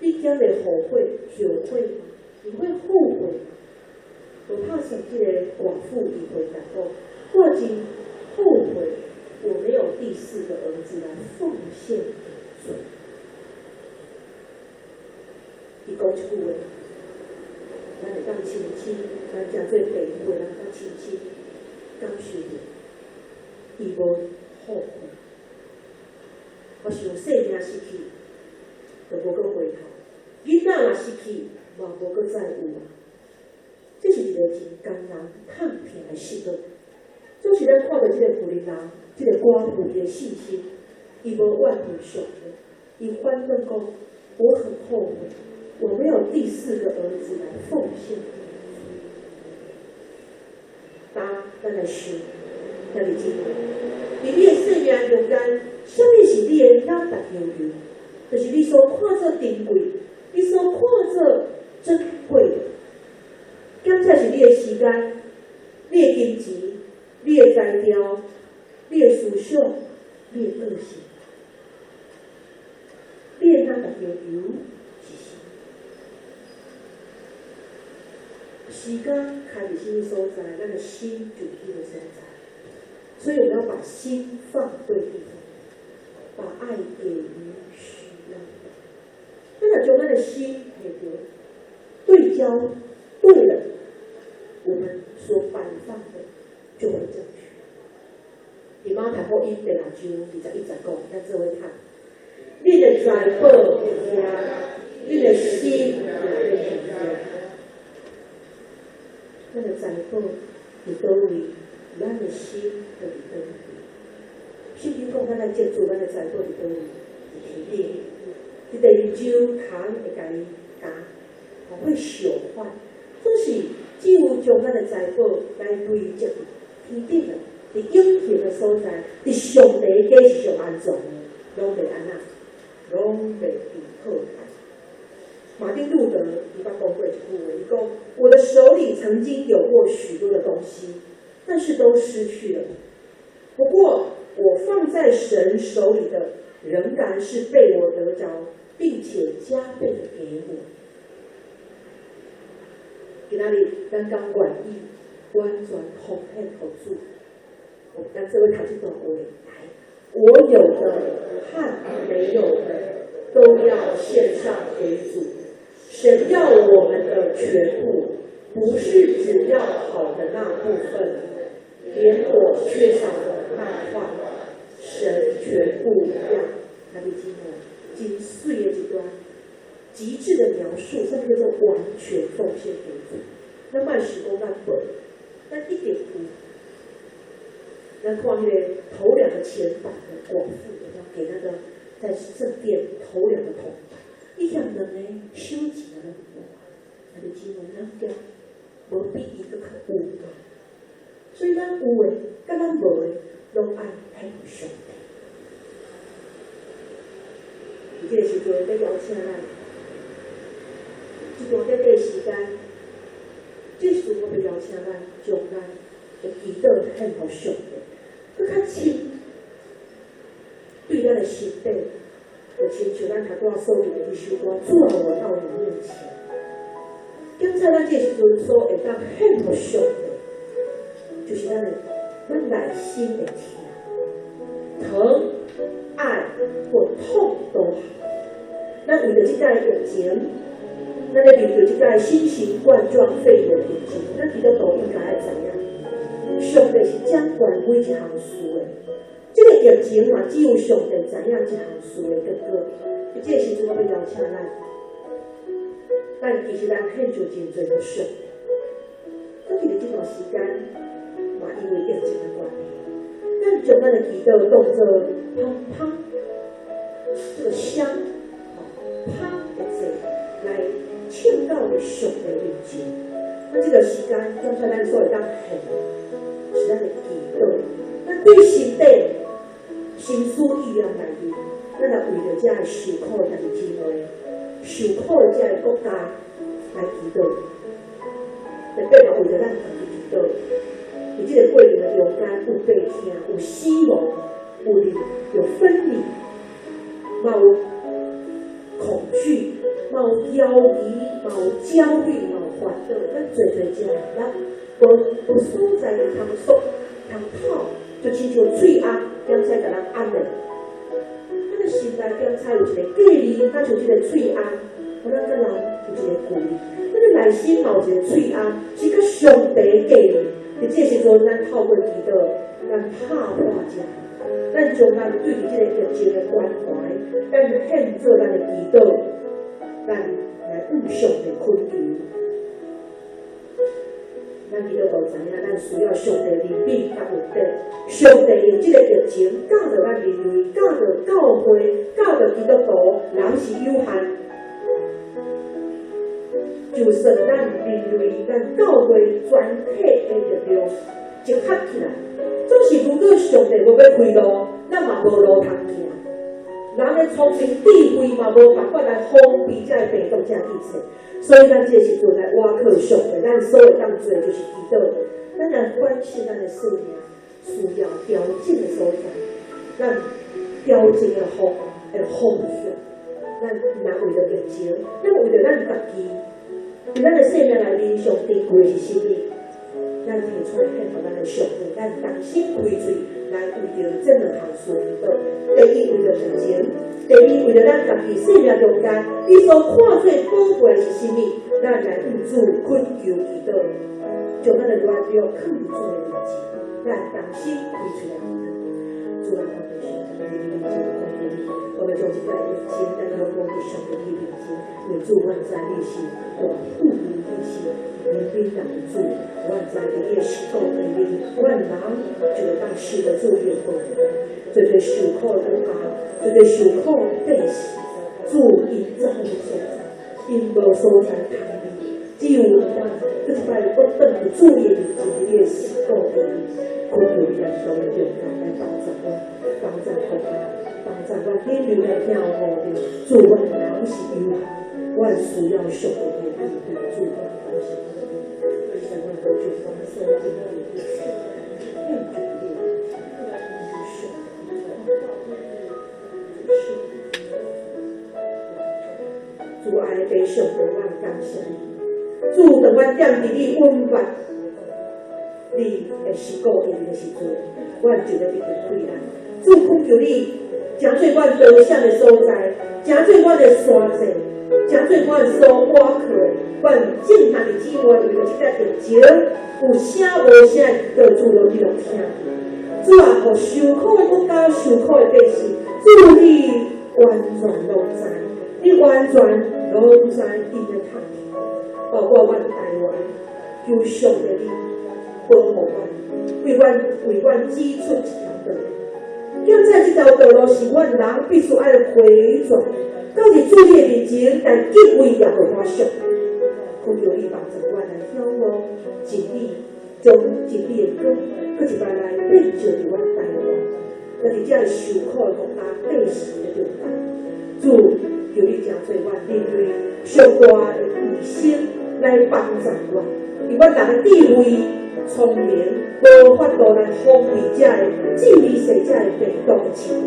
你敢會後悔後悔嗎？你會後悔嗎？無拍算這個寡婦伊回答講：我真後悔，我沒有第四個兒子來奉獻給主。伊講一句話，咱會當親身，咱誠做爸母的人當親身感受著，伊無後悔。我想生命失去，就無閣回頭；囡仔若失去，嘛無閣再有啊。這是一個真艱難、痛疼的失落。總是咱看著這個婦人，這個寡婦伊的信心，伊無怨恨上帝，伊反轉講：我很後悔，我沒有第四個兒子來奉獻。當咱來想，兄弟姊妹，佇你的生命中間，啥物是你的老大要求？就是你所看做珍貴，你所看做珍貴的，敢才是你的時間、你的金錢、你的才調、你的思想、你的個性，你的老大要求是啥？時間開佇啥物所在，咱的心就佇彼个所在。所以我們要把心放對地方，把愛給予需要的。咱若將咱的心提著對焦對了，我們所擺放的就會正確。佇馬太福音第六章21節講，咱做伙讀。你的財寶佇遐，你的心也會佇遐。咱的財寶佇佗位，咱的心就佇佗位。聖經講，咱愛積聚咱的財寶佇佗位，佇天頂。佇地洲蟲會共伊咬，會朽壞。總是只有將咱的財寶來累積佇天頂的，佇永恆的所在，佇上帝家是上安全的，攏袂按怎，攏袂被破壞。馬丁路德伊捌講過一句話，伊講：我的手裡曾經有過許多的東西，但是都失去了。不過我放在神手裡的，仍然是被我得著，並且加倍的給我。今仔日咱敢願意完全奉獻予主。咱做伙讀這段話來，我有的和沒有的都要獻上給主。神要我們的全部，不是只要好的那部分，連我缺少的那塊，神全部要。那你聽哦，真媠的一段，極致的描述，什麼叫做完全奉獻給主？咱莫想講咱無，咱一定有。咱看彼个頭兩個錢板的寡婦，有沒有給那個在聖殿頭兩個銅板？伊嫌兩个小錢攏無，啊！你姊妹咱講，無比伊閣較有嘛？所以咱有的，佮咱無的，攏愛獻予上帝。佇這个時陣，欲邀請咱，這段短短時間，這時陣我欲邀請咱，將咱的祈禱獻予上帝，閣較深，對咱的心底，就親像咱頭拄仔所唱的彼首歌，主啊，我到你面前。檢查咱這時陣所會當獻予上帝，就是咱的咱內心的疼、疼、愛或痛都好。咱為著這擺疫情，咱咧面對這擺新型冠狀肺炎疫情，咱基督徒應該愛知影，上帝是掌管每一項事的。這个疫情嘛，只有上帝知影這項事的結果。佇這个時陣，我欲邀請咱，咱其實咱獻上真濟予上帝。咁佇這段時間，嘛因為疫情的關係，咱將咱的祈禱當做香香，這个香，吼，香的祭來請到上帝面前。咱這個時間，感謝咱所會當獻，是咱的祈禱。咱對心底心思意念內面，咱來為著遮个受苦的兄弟姊妹、受苦的遮个國家來祈禱，特別嘛為著咱家己祈禱。佇這个過程的中間，有悲痛，有死亡，有離，有分離，嘛有恐懼，嘛有猶疑，嘛有焦慮，嘛有煩惱。咱濟濟遮，咱無無所在通縮通透，就親像喙甕，檢採共咱按咧。咱的心內檢採有一个隔離，敢像這个喙甕，予咱佮人有一个距離。咱的內心嘛有一个喙甕，是佮上帝隔離。佇這個時陣，咱透過祈禱，咱拍破這，咱將咱對這个疫情的關懷，咱獻做咱的祈禱，咱來向上帝懇求。咱基督徒知影，咱需要上帝憐憫佮恩典。上帝用這個疫情教導咱人類，教導教會，教導基督徒，人是有限。就算咱人類、咱教會全體的力量集合起來，總是如果上帝無欲開路，咱嘛無路通行。人的聰明智慧嘛無辦法來防備這个病毒這一切，所以咱這個時陣來倚靠上帝，咱所會當做就是祈禱。咱來關心咱的生命，需要調整的所在，咱調整的方向，咱毋但為著疫情，咱為著咱家己，佇咱的生命內面上珍貴的是啥物？咱提出來獻予咱的上帝，咱同心開喙來為著這兩項事祈禱。第一，為著疫情；第二，為著咱家己生命中間，你所看做寶貴是啥物？咱來向主懇求祈禱，將咱的軟弱囥佇主的面前，咱同心開喙來祈禱。主啊，我們上帝的面前，我們將這個疫情，咱攏講佇上帝的面前，因為主，阮知你是大富有，你是憐憫人的主，阮知佇你的施顧裏面，阮人就會當受著主的保護。濟濟受苦的國家，濟濟受苦的百姓，主𪜶走無所在，𪜶無所在通避，只有會當閣一擺閣轉去主的面前，佇你的施顧裏面，懇求你來當的中間來幫助阮，幫助國家，幫助阮人類來聽有五着，主，阮人是有限，阮需要上帝的恩典，主，阮感謝你，感謝阮都將阮所有的一切獻給你，上帝。主愛的父上帝，阮感謝你。主，當阮踮佇你隱密你的受苦应的时阵，阮就欲得著快乐。主恳求你，成做阮得胜的所在，成做阮的山寨，成做阮所倚靠的。阮众兄弟姊妹为著这个疫情，有声无声的祈祷，主你拢听见。主啊，予受苦的国家、受苦的百姓，主你完全拢知，你完全拢知𪜶的痛楚，包括阮台湾，求上帝你保护阮，为阮指出一条道路。现在这条道路是阮人必须爱回转，到伫主你的面前来敬畏耶和华上帝。恳求你帮助阮来晓悟真理，将真理的光，阁一摆来遍照伫阮台湾，阁伫这个受苦的国家百姓的中间。主，求你成做阮人类上大的医生来帮助阮，以阮人的智慧、聪明，无法度来防备这个致命世这个病毒的侵入。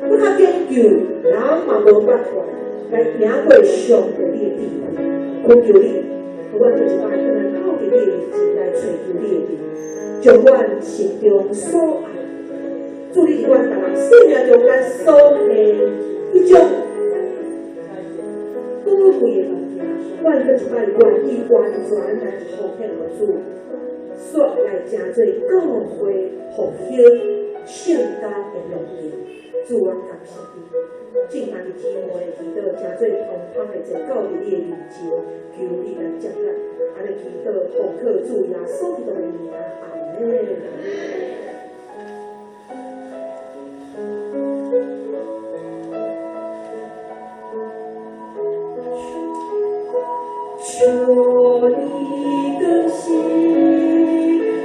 阁较讲究，人嘛无办法来赢过上帝你的智慧。恳求你，予阮阁一摆转来到伫你的面前来揣求你的面，将阮心中所爱，主你伫阮逐人生命中间所的彼种宝贵的物件，阮阁一摆愿意完全来奉献予主，煞来成做教会复兴圣家的荣耀。主，阮感谢你。众兄弟姊妹的祈祷，成做通通的坐到伫你的面前，求你来接纳。按呢祈祷，奉靠主耶稣基督的名，阿们。求你更新，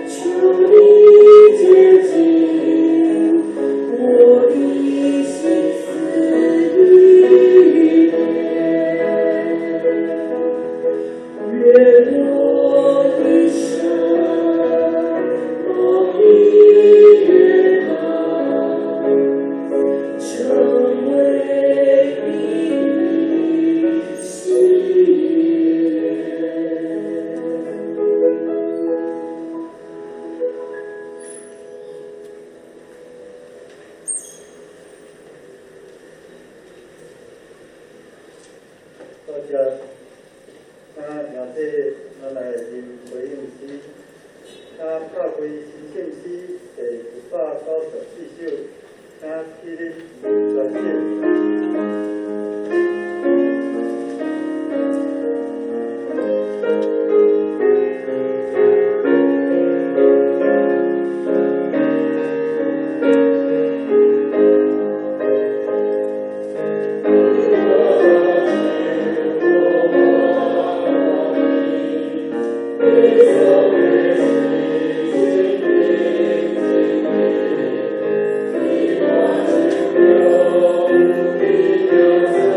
求你洁净我的心思意念，愿我一生蒙你悦纳，成为你的喜悦。多谢。啊，现在咱来念回应诗，请拍开新圣诗第194首，请起立宣读。 Thank you.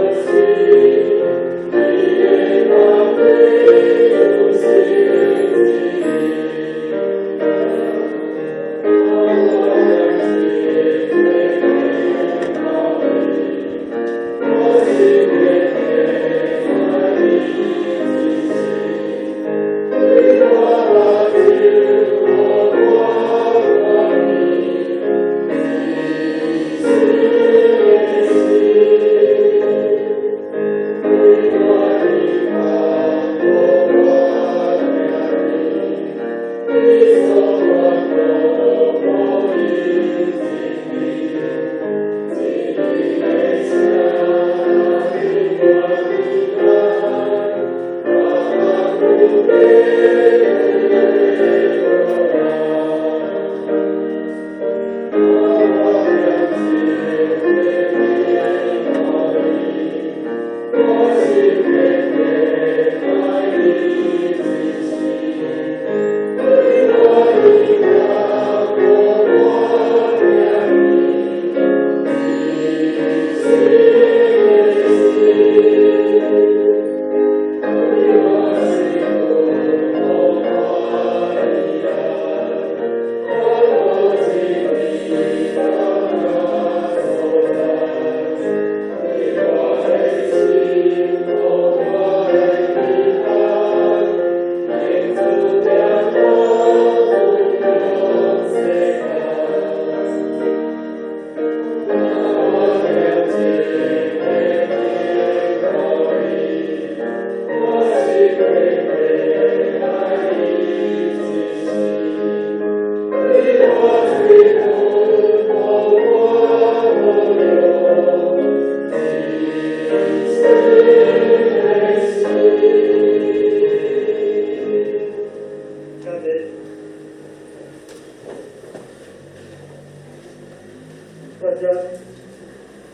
或者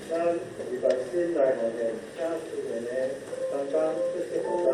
咱禮拜先來奉獻，請司獻的同工出席服侍。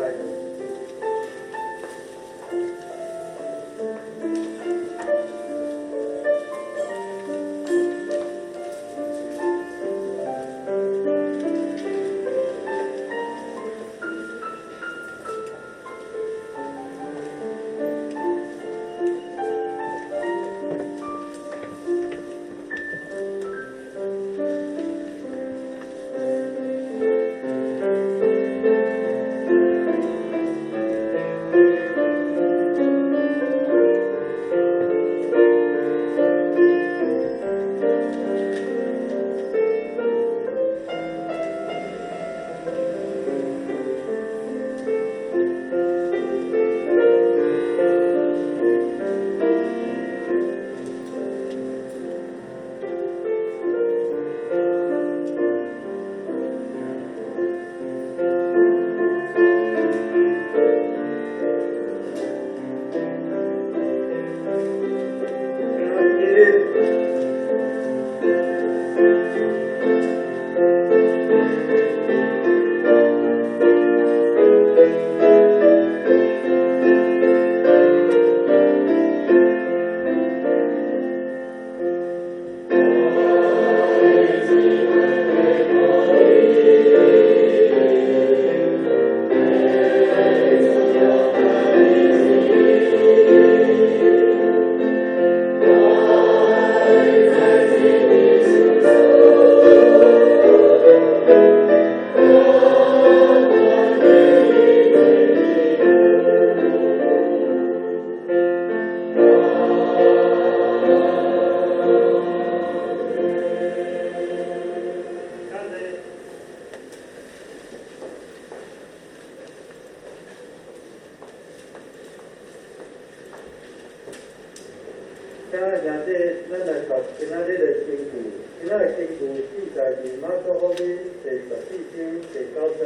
請兄弟，咱來讀今仔日的經句。今仔日經句記載佇馬可福音第14章第9節。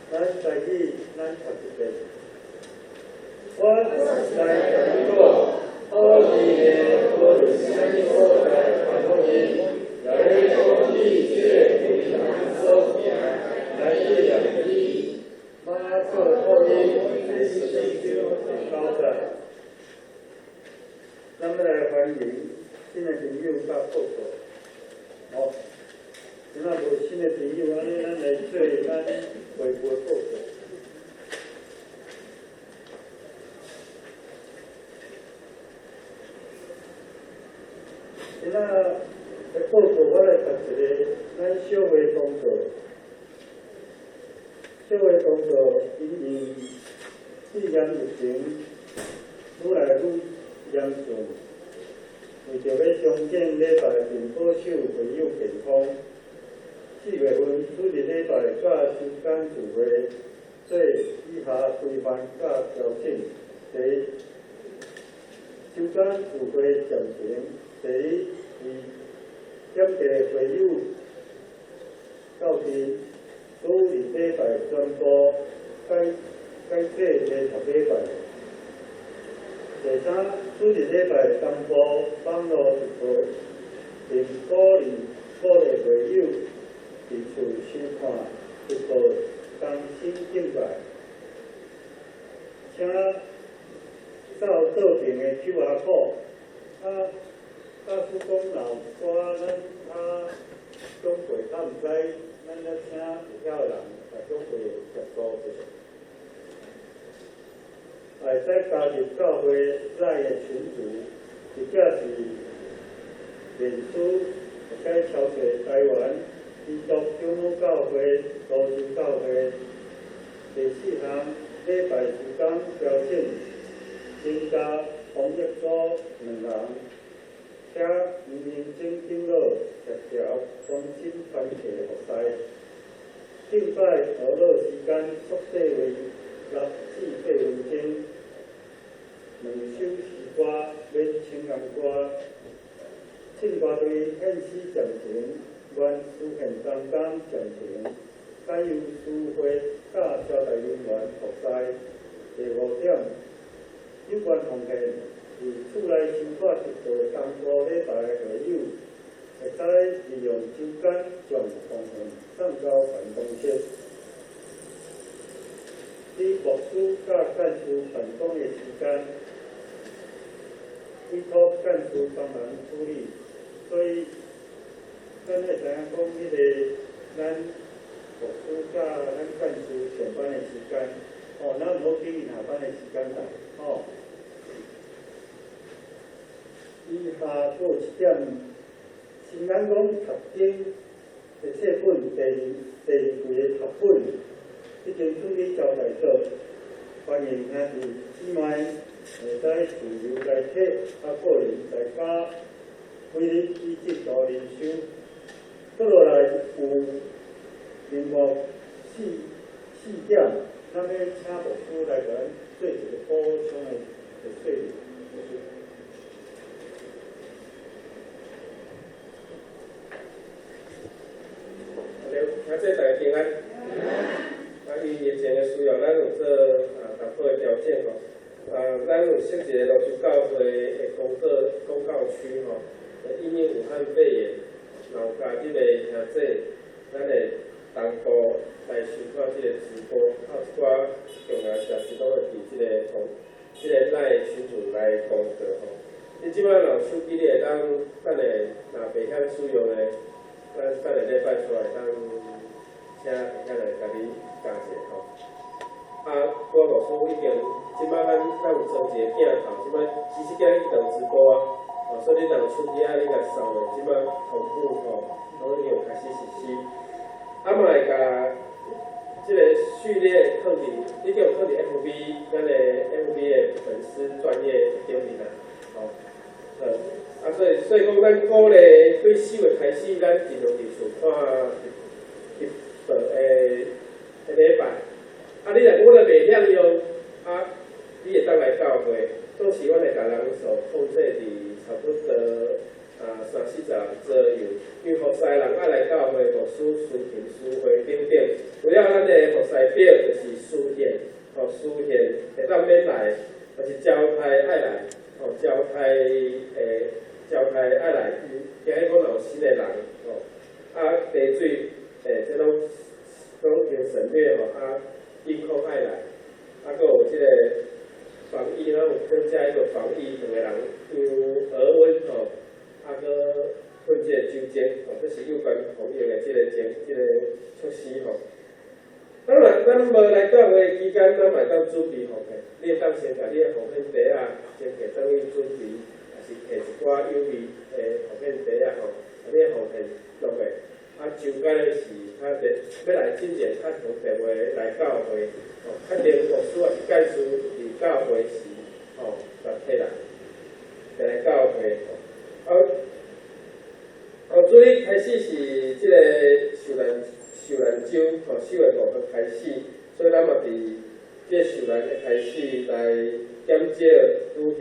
咱開始，咱讀一遍。我實在共你講，好義的無佇啥物所在傳福音，也欲阻止這个鬼人所行來對付你。馬可福音第14章第9節。咱欲來歡迎新的朋友佮報告。好，今仔無新的朋友，按呢咱來做咱會部的報告。今仔的報告我來讀一个咱小會工作。小會工作因應肺炎疫情愈來愈嚴重，為著欲重建禮拜並保守會友健康，4月份主日禮拜佮周間聚會做以下規範佮調整：第一，周間聚會暫停；第一，為減低會友鬥陣，主日禮拜全部改做禮讀禮拜。第三，主日禮拜同步網路直播，並鼓勵會友佇厝收看直播，同心敬拜。請掃桌頂的 QR code。啊，假使講若有寡咱較長輩較毋知，咱才請有曉的人共長輩協助者。會使加入教會內的群組，或者是臉書，會使搜尋台灣基督長老教會、蘆洲教會。第四項，禮拜時間調整，增加防疫組兩人，請吳明珍長老協調全新團契服侍。敬拜娛樂時間縮短為6至8分鐘，兩首詩歌免唱頌歌，唱歌隊獻詩暫停，原司獻同工暫停，改由司會佮招待人員服侍。第五點，有關奉獻，佇厝內收看直播同步禮拜的會友，請會使利用周間將奉獻送到辦公室。佇牧師佮幹事辦公的時間，委託幹事幫忙處理。所以，咱愛知影講，彼個咱牧師佮咱幹事上班的時間，哦，咱毋好去𪜶下班的時間來，吼。以下閣有一點，新眼講讀經的冊本，第二季的讀本已經轉去招待所，歡迎兄弟姊妹會使自由來提，啊，個人在家每日以這道靈修。閣落來有另外四點，咱欲請牧師來共咱做一個補充的說明。好，兄弟大家平安。啊，因疫情的需要，咱有做淡薄的調整吼。啊，咱有設一個蘆洲教會的公告區吼，因應武漢肺炎，若有加入的兄弟，咱會同步來收看這個直播，啊，有一寡重要消息攏會佇這個 LINE 群組來公告吼。你這擺若有手機，你會當等下若袂曉使用的，咱等下禮拜出來當請會曉來共你教者吼。啊，我牧師已經，這擺咱有裝一個鏡頭，這擺其實今日當直播啊，哦，所以你若有手機啊，你共掃咧，這擺同步吼，攏已經有開始實施。啊嘛會共這個序列放佇，已經有放佇 FB，咱的 FB 的粉絲專頁頂面啊，吼，好，啊所以講，咱鼓勵對4月開始，咱盡量佇厝看直播的禮拜。啊，你若講我若袂曉用，啊，你會當來教會，總是阮會共人數控制佇差不多30-40人左右，因為服侍人愛來教會，牧師、司琴、司會等等。除了咱的服侍表就是司獻，吼，司獻會當免來，抑是招待愛來，吼，招待愛來，驚伊講若有新的人，吼，啊，茶水，這攏已經省略吼，啊，音控愛來，啊，閣有這個防疫，咱有增加一個防疫，兩個人量額溫吼。啊，閣噴這個酒精，吼，這是有關防疫的這個措施吼。當然，咱無來教會期間，咱嘛會當準備奉獻。你會當先共你的奉獻袋仔先提轉去準備，抑是提一寡有味的奉獻袋仔吼，啊，你的奉獻落去。啊，周間的是較熱，欲來進前較長電話來教會，吼，確定牧師抑是幹事佇教會時，吼，才提來，來教會。啊，哦，主日開始是這個受難週，吼，4月5號開始，所以咱嘛佇這個受難的開始來減少旅行，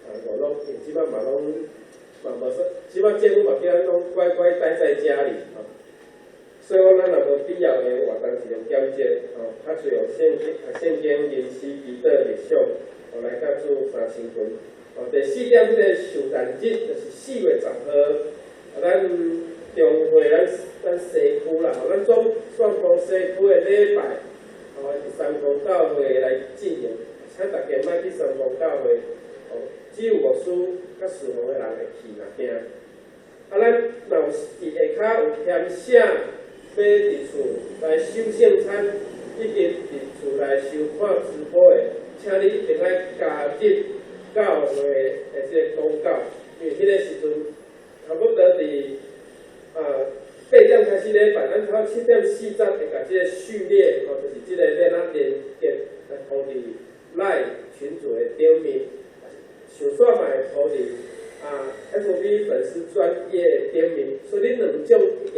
啊，五攏，因為這擺嘛攏嘛無說，這擺政府嘛叫咱攏乖乖待在家裡，吼，所以講咱若無必要的活動盡量減少，吼，較濟用聖經、靈思、祈禱、默想，吼，來佮主相親近。哦，第四點，這個受難日就是4月10號，啊，咱中會咱西區啦，吼，咱總全部西區的禮拜，吼，佇三光教會來進行，請大家莫去三光教會，吼，只有牧師佮侍奉的人會去若驚。啊，咱若有佇下跤有添寫欲佇厝來守聖餐，以及佇厝來收看直播的，請你一定愛加入教會的這個公告，因為彼個時陣差不多佇8點開始禮拜，咱差不多7點40會共這個序列，吼，就是這個欲按怎連結來鋪佇 LINE 群組的頂面，上煞嘛會鋪佇FB 粉絲專頁頂面，所以你兩種一定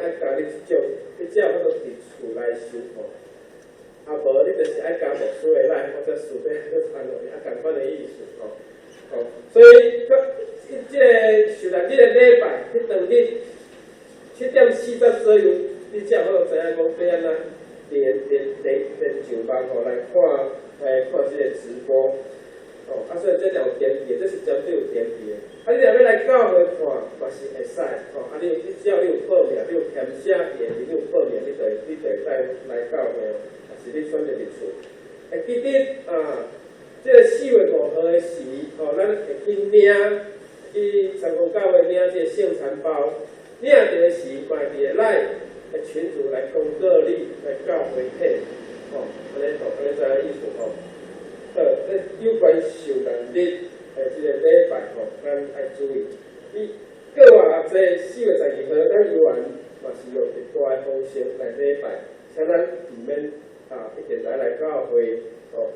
愛加入這種，你才有法度佇厝內收看。啊，無你就是愛加牧師的 LINE，或者事欲去傳落去，啊，仝款的意思吼。吼，所以，這個受難日的禮拜，彼當日7點40左右，你才有法度知影講欲按怎連上網吼來看這個直播。吼，啊，所以這條有登記的，這是針對有登記的。啊，你若欲來教會看，嘛是會使，吼，啊，你有你只要你有報名，你有填寫佇下面，你有報名，你就會使來教會，抑是你選擇佇厝。會記得啊，這个4月5號的時，吼，咱會去領去三光教會領這个聖餐包，領著的時，嘛會佇內的群組來公告你來教會體，吼，按呢吼，按呢知影意思吼。好，這有關受難日的這个禮拜吼，咱愛注意。伊閣偌濟4月12號，咱猶原嘛是用直播的方式來禮拜，請咱毋免啊，一定來來教會吼。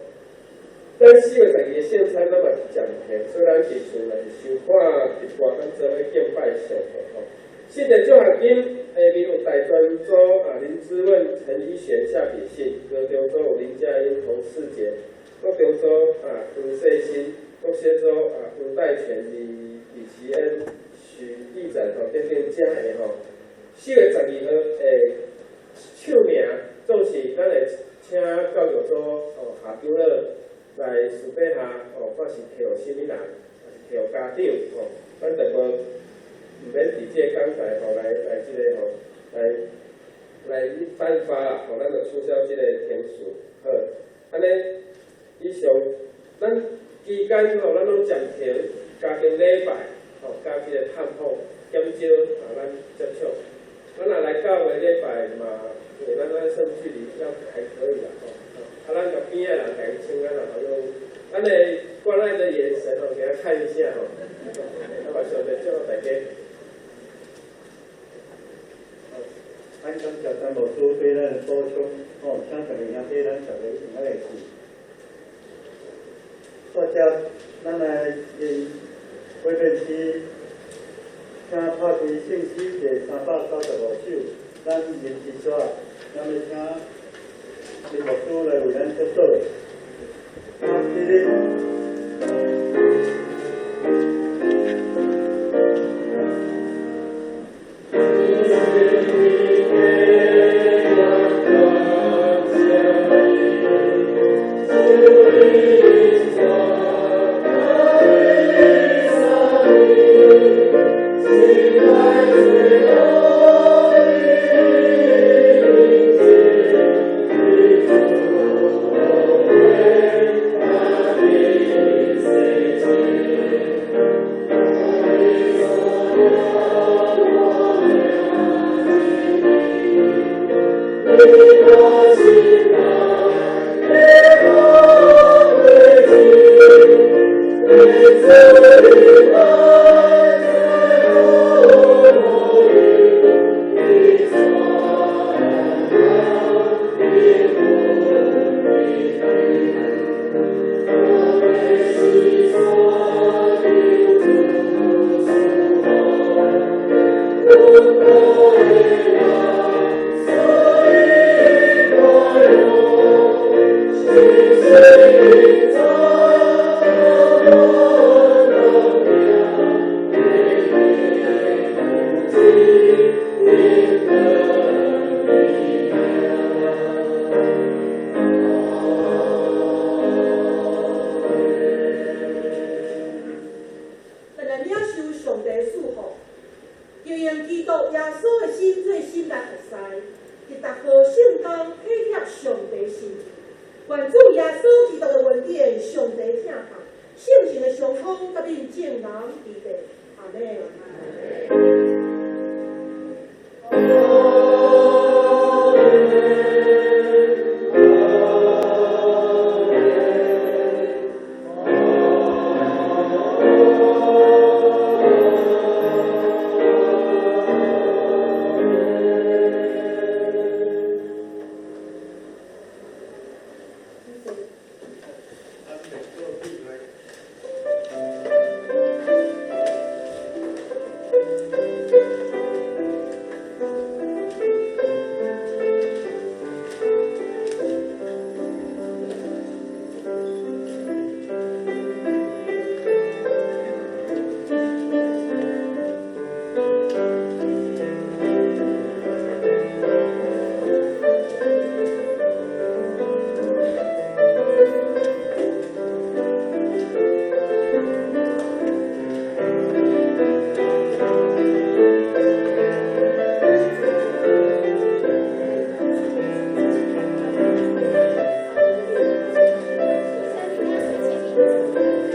咱4月12的聖餐，咱嘛是暫停，所以咱佇厝內是收看直播，咱做伙敬拜上帝吼。信德獎學金下面有大專組啊林志文、陳怡璇、夏比信，高中組有林佳音、洪世杰，國中組啊黃世新，國小組啊黃代全、李李奇恩、許義展吼等等遮个吼。4月12號會唱名，總是咱會請教育組吼校長老來私底下吼，看是提予啥物人，抑是提予家長吼，咱就無毋免佇這个講台吼來來這个吼來來頒發啦，吼，咱就取消這个程序，好，按呢以上咱期間吼，咱攏暫停家庭禮拜，吼，家己的探訪，減少啊咱接觸。咱若來教會禮拜嘛，因為咱咱算距離要還可以啦，吼。啊，咱共邊仔人共伊請安啦，吼，用咱的關愛的眼神吼，給他看一下吼。啊，嘛上帝祝福大家。咱感謝詹牧師對咱的補充，吼，請各位兄弟，咱逐个用仔來記。大家，咱來用回面詩，請拍開聖詩第395首，咱臨時煞，咱欲請林牧師來為咱祝禱。啊，起立。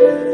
Thank you.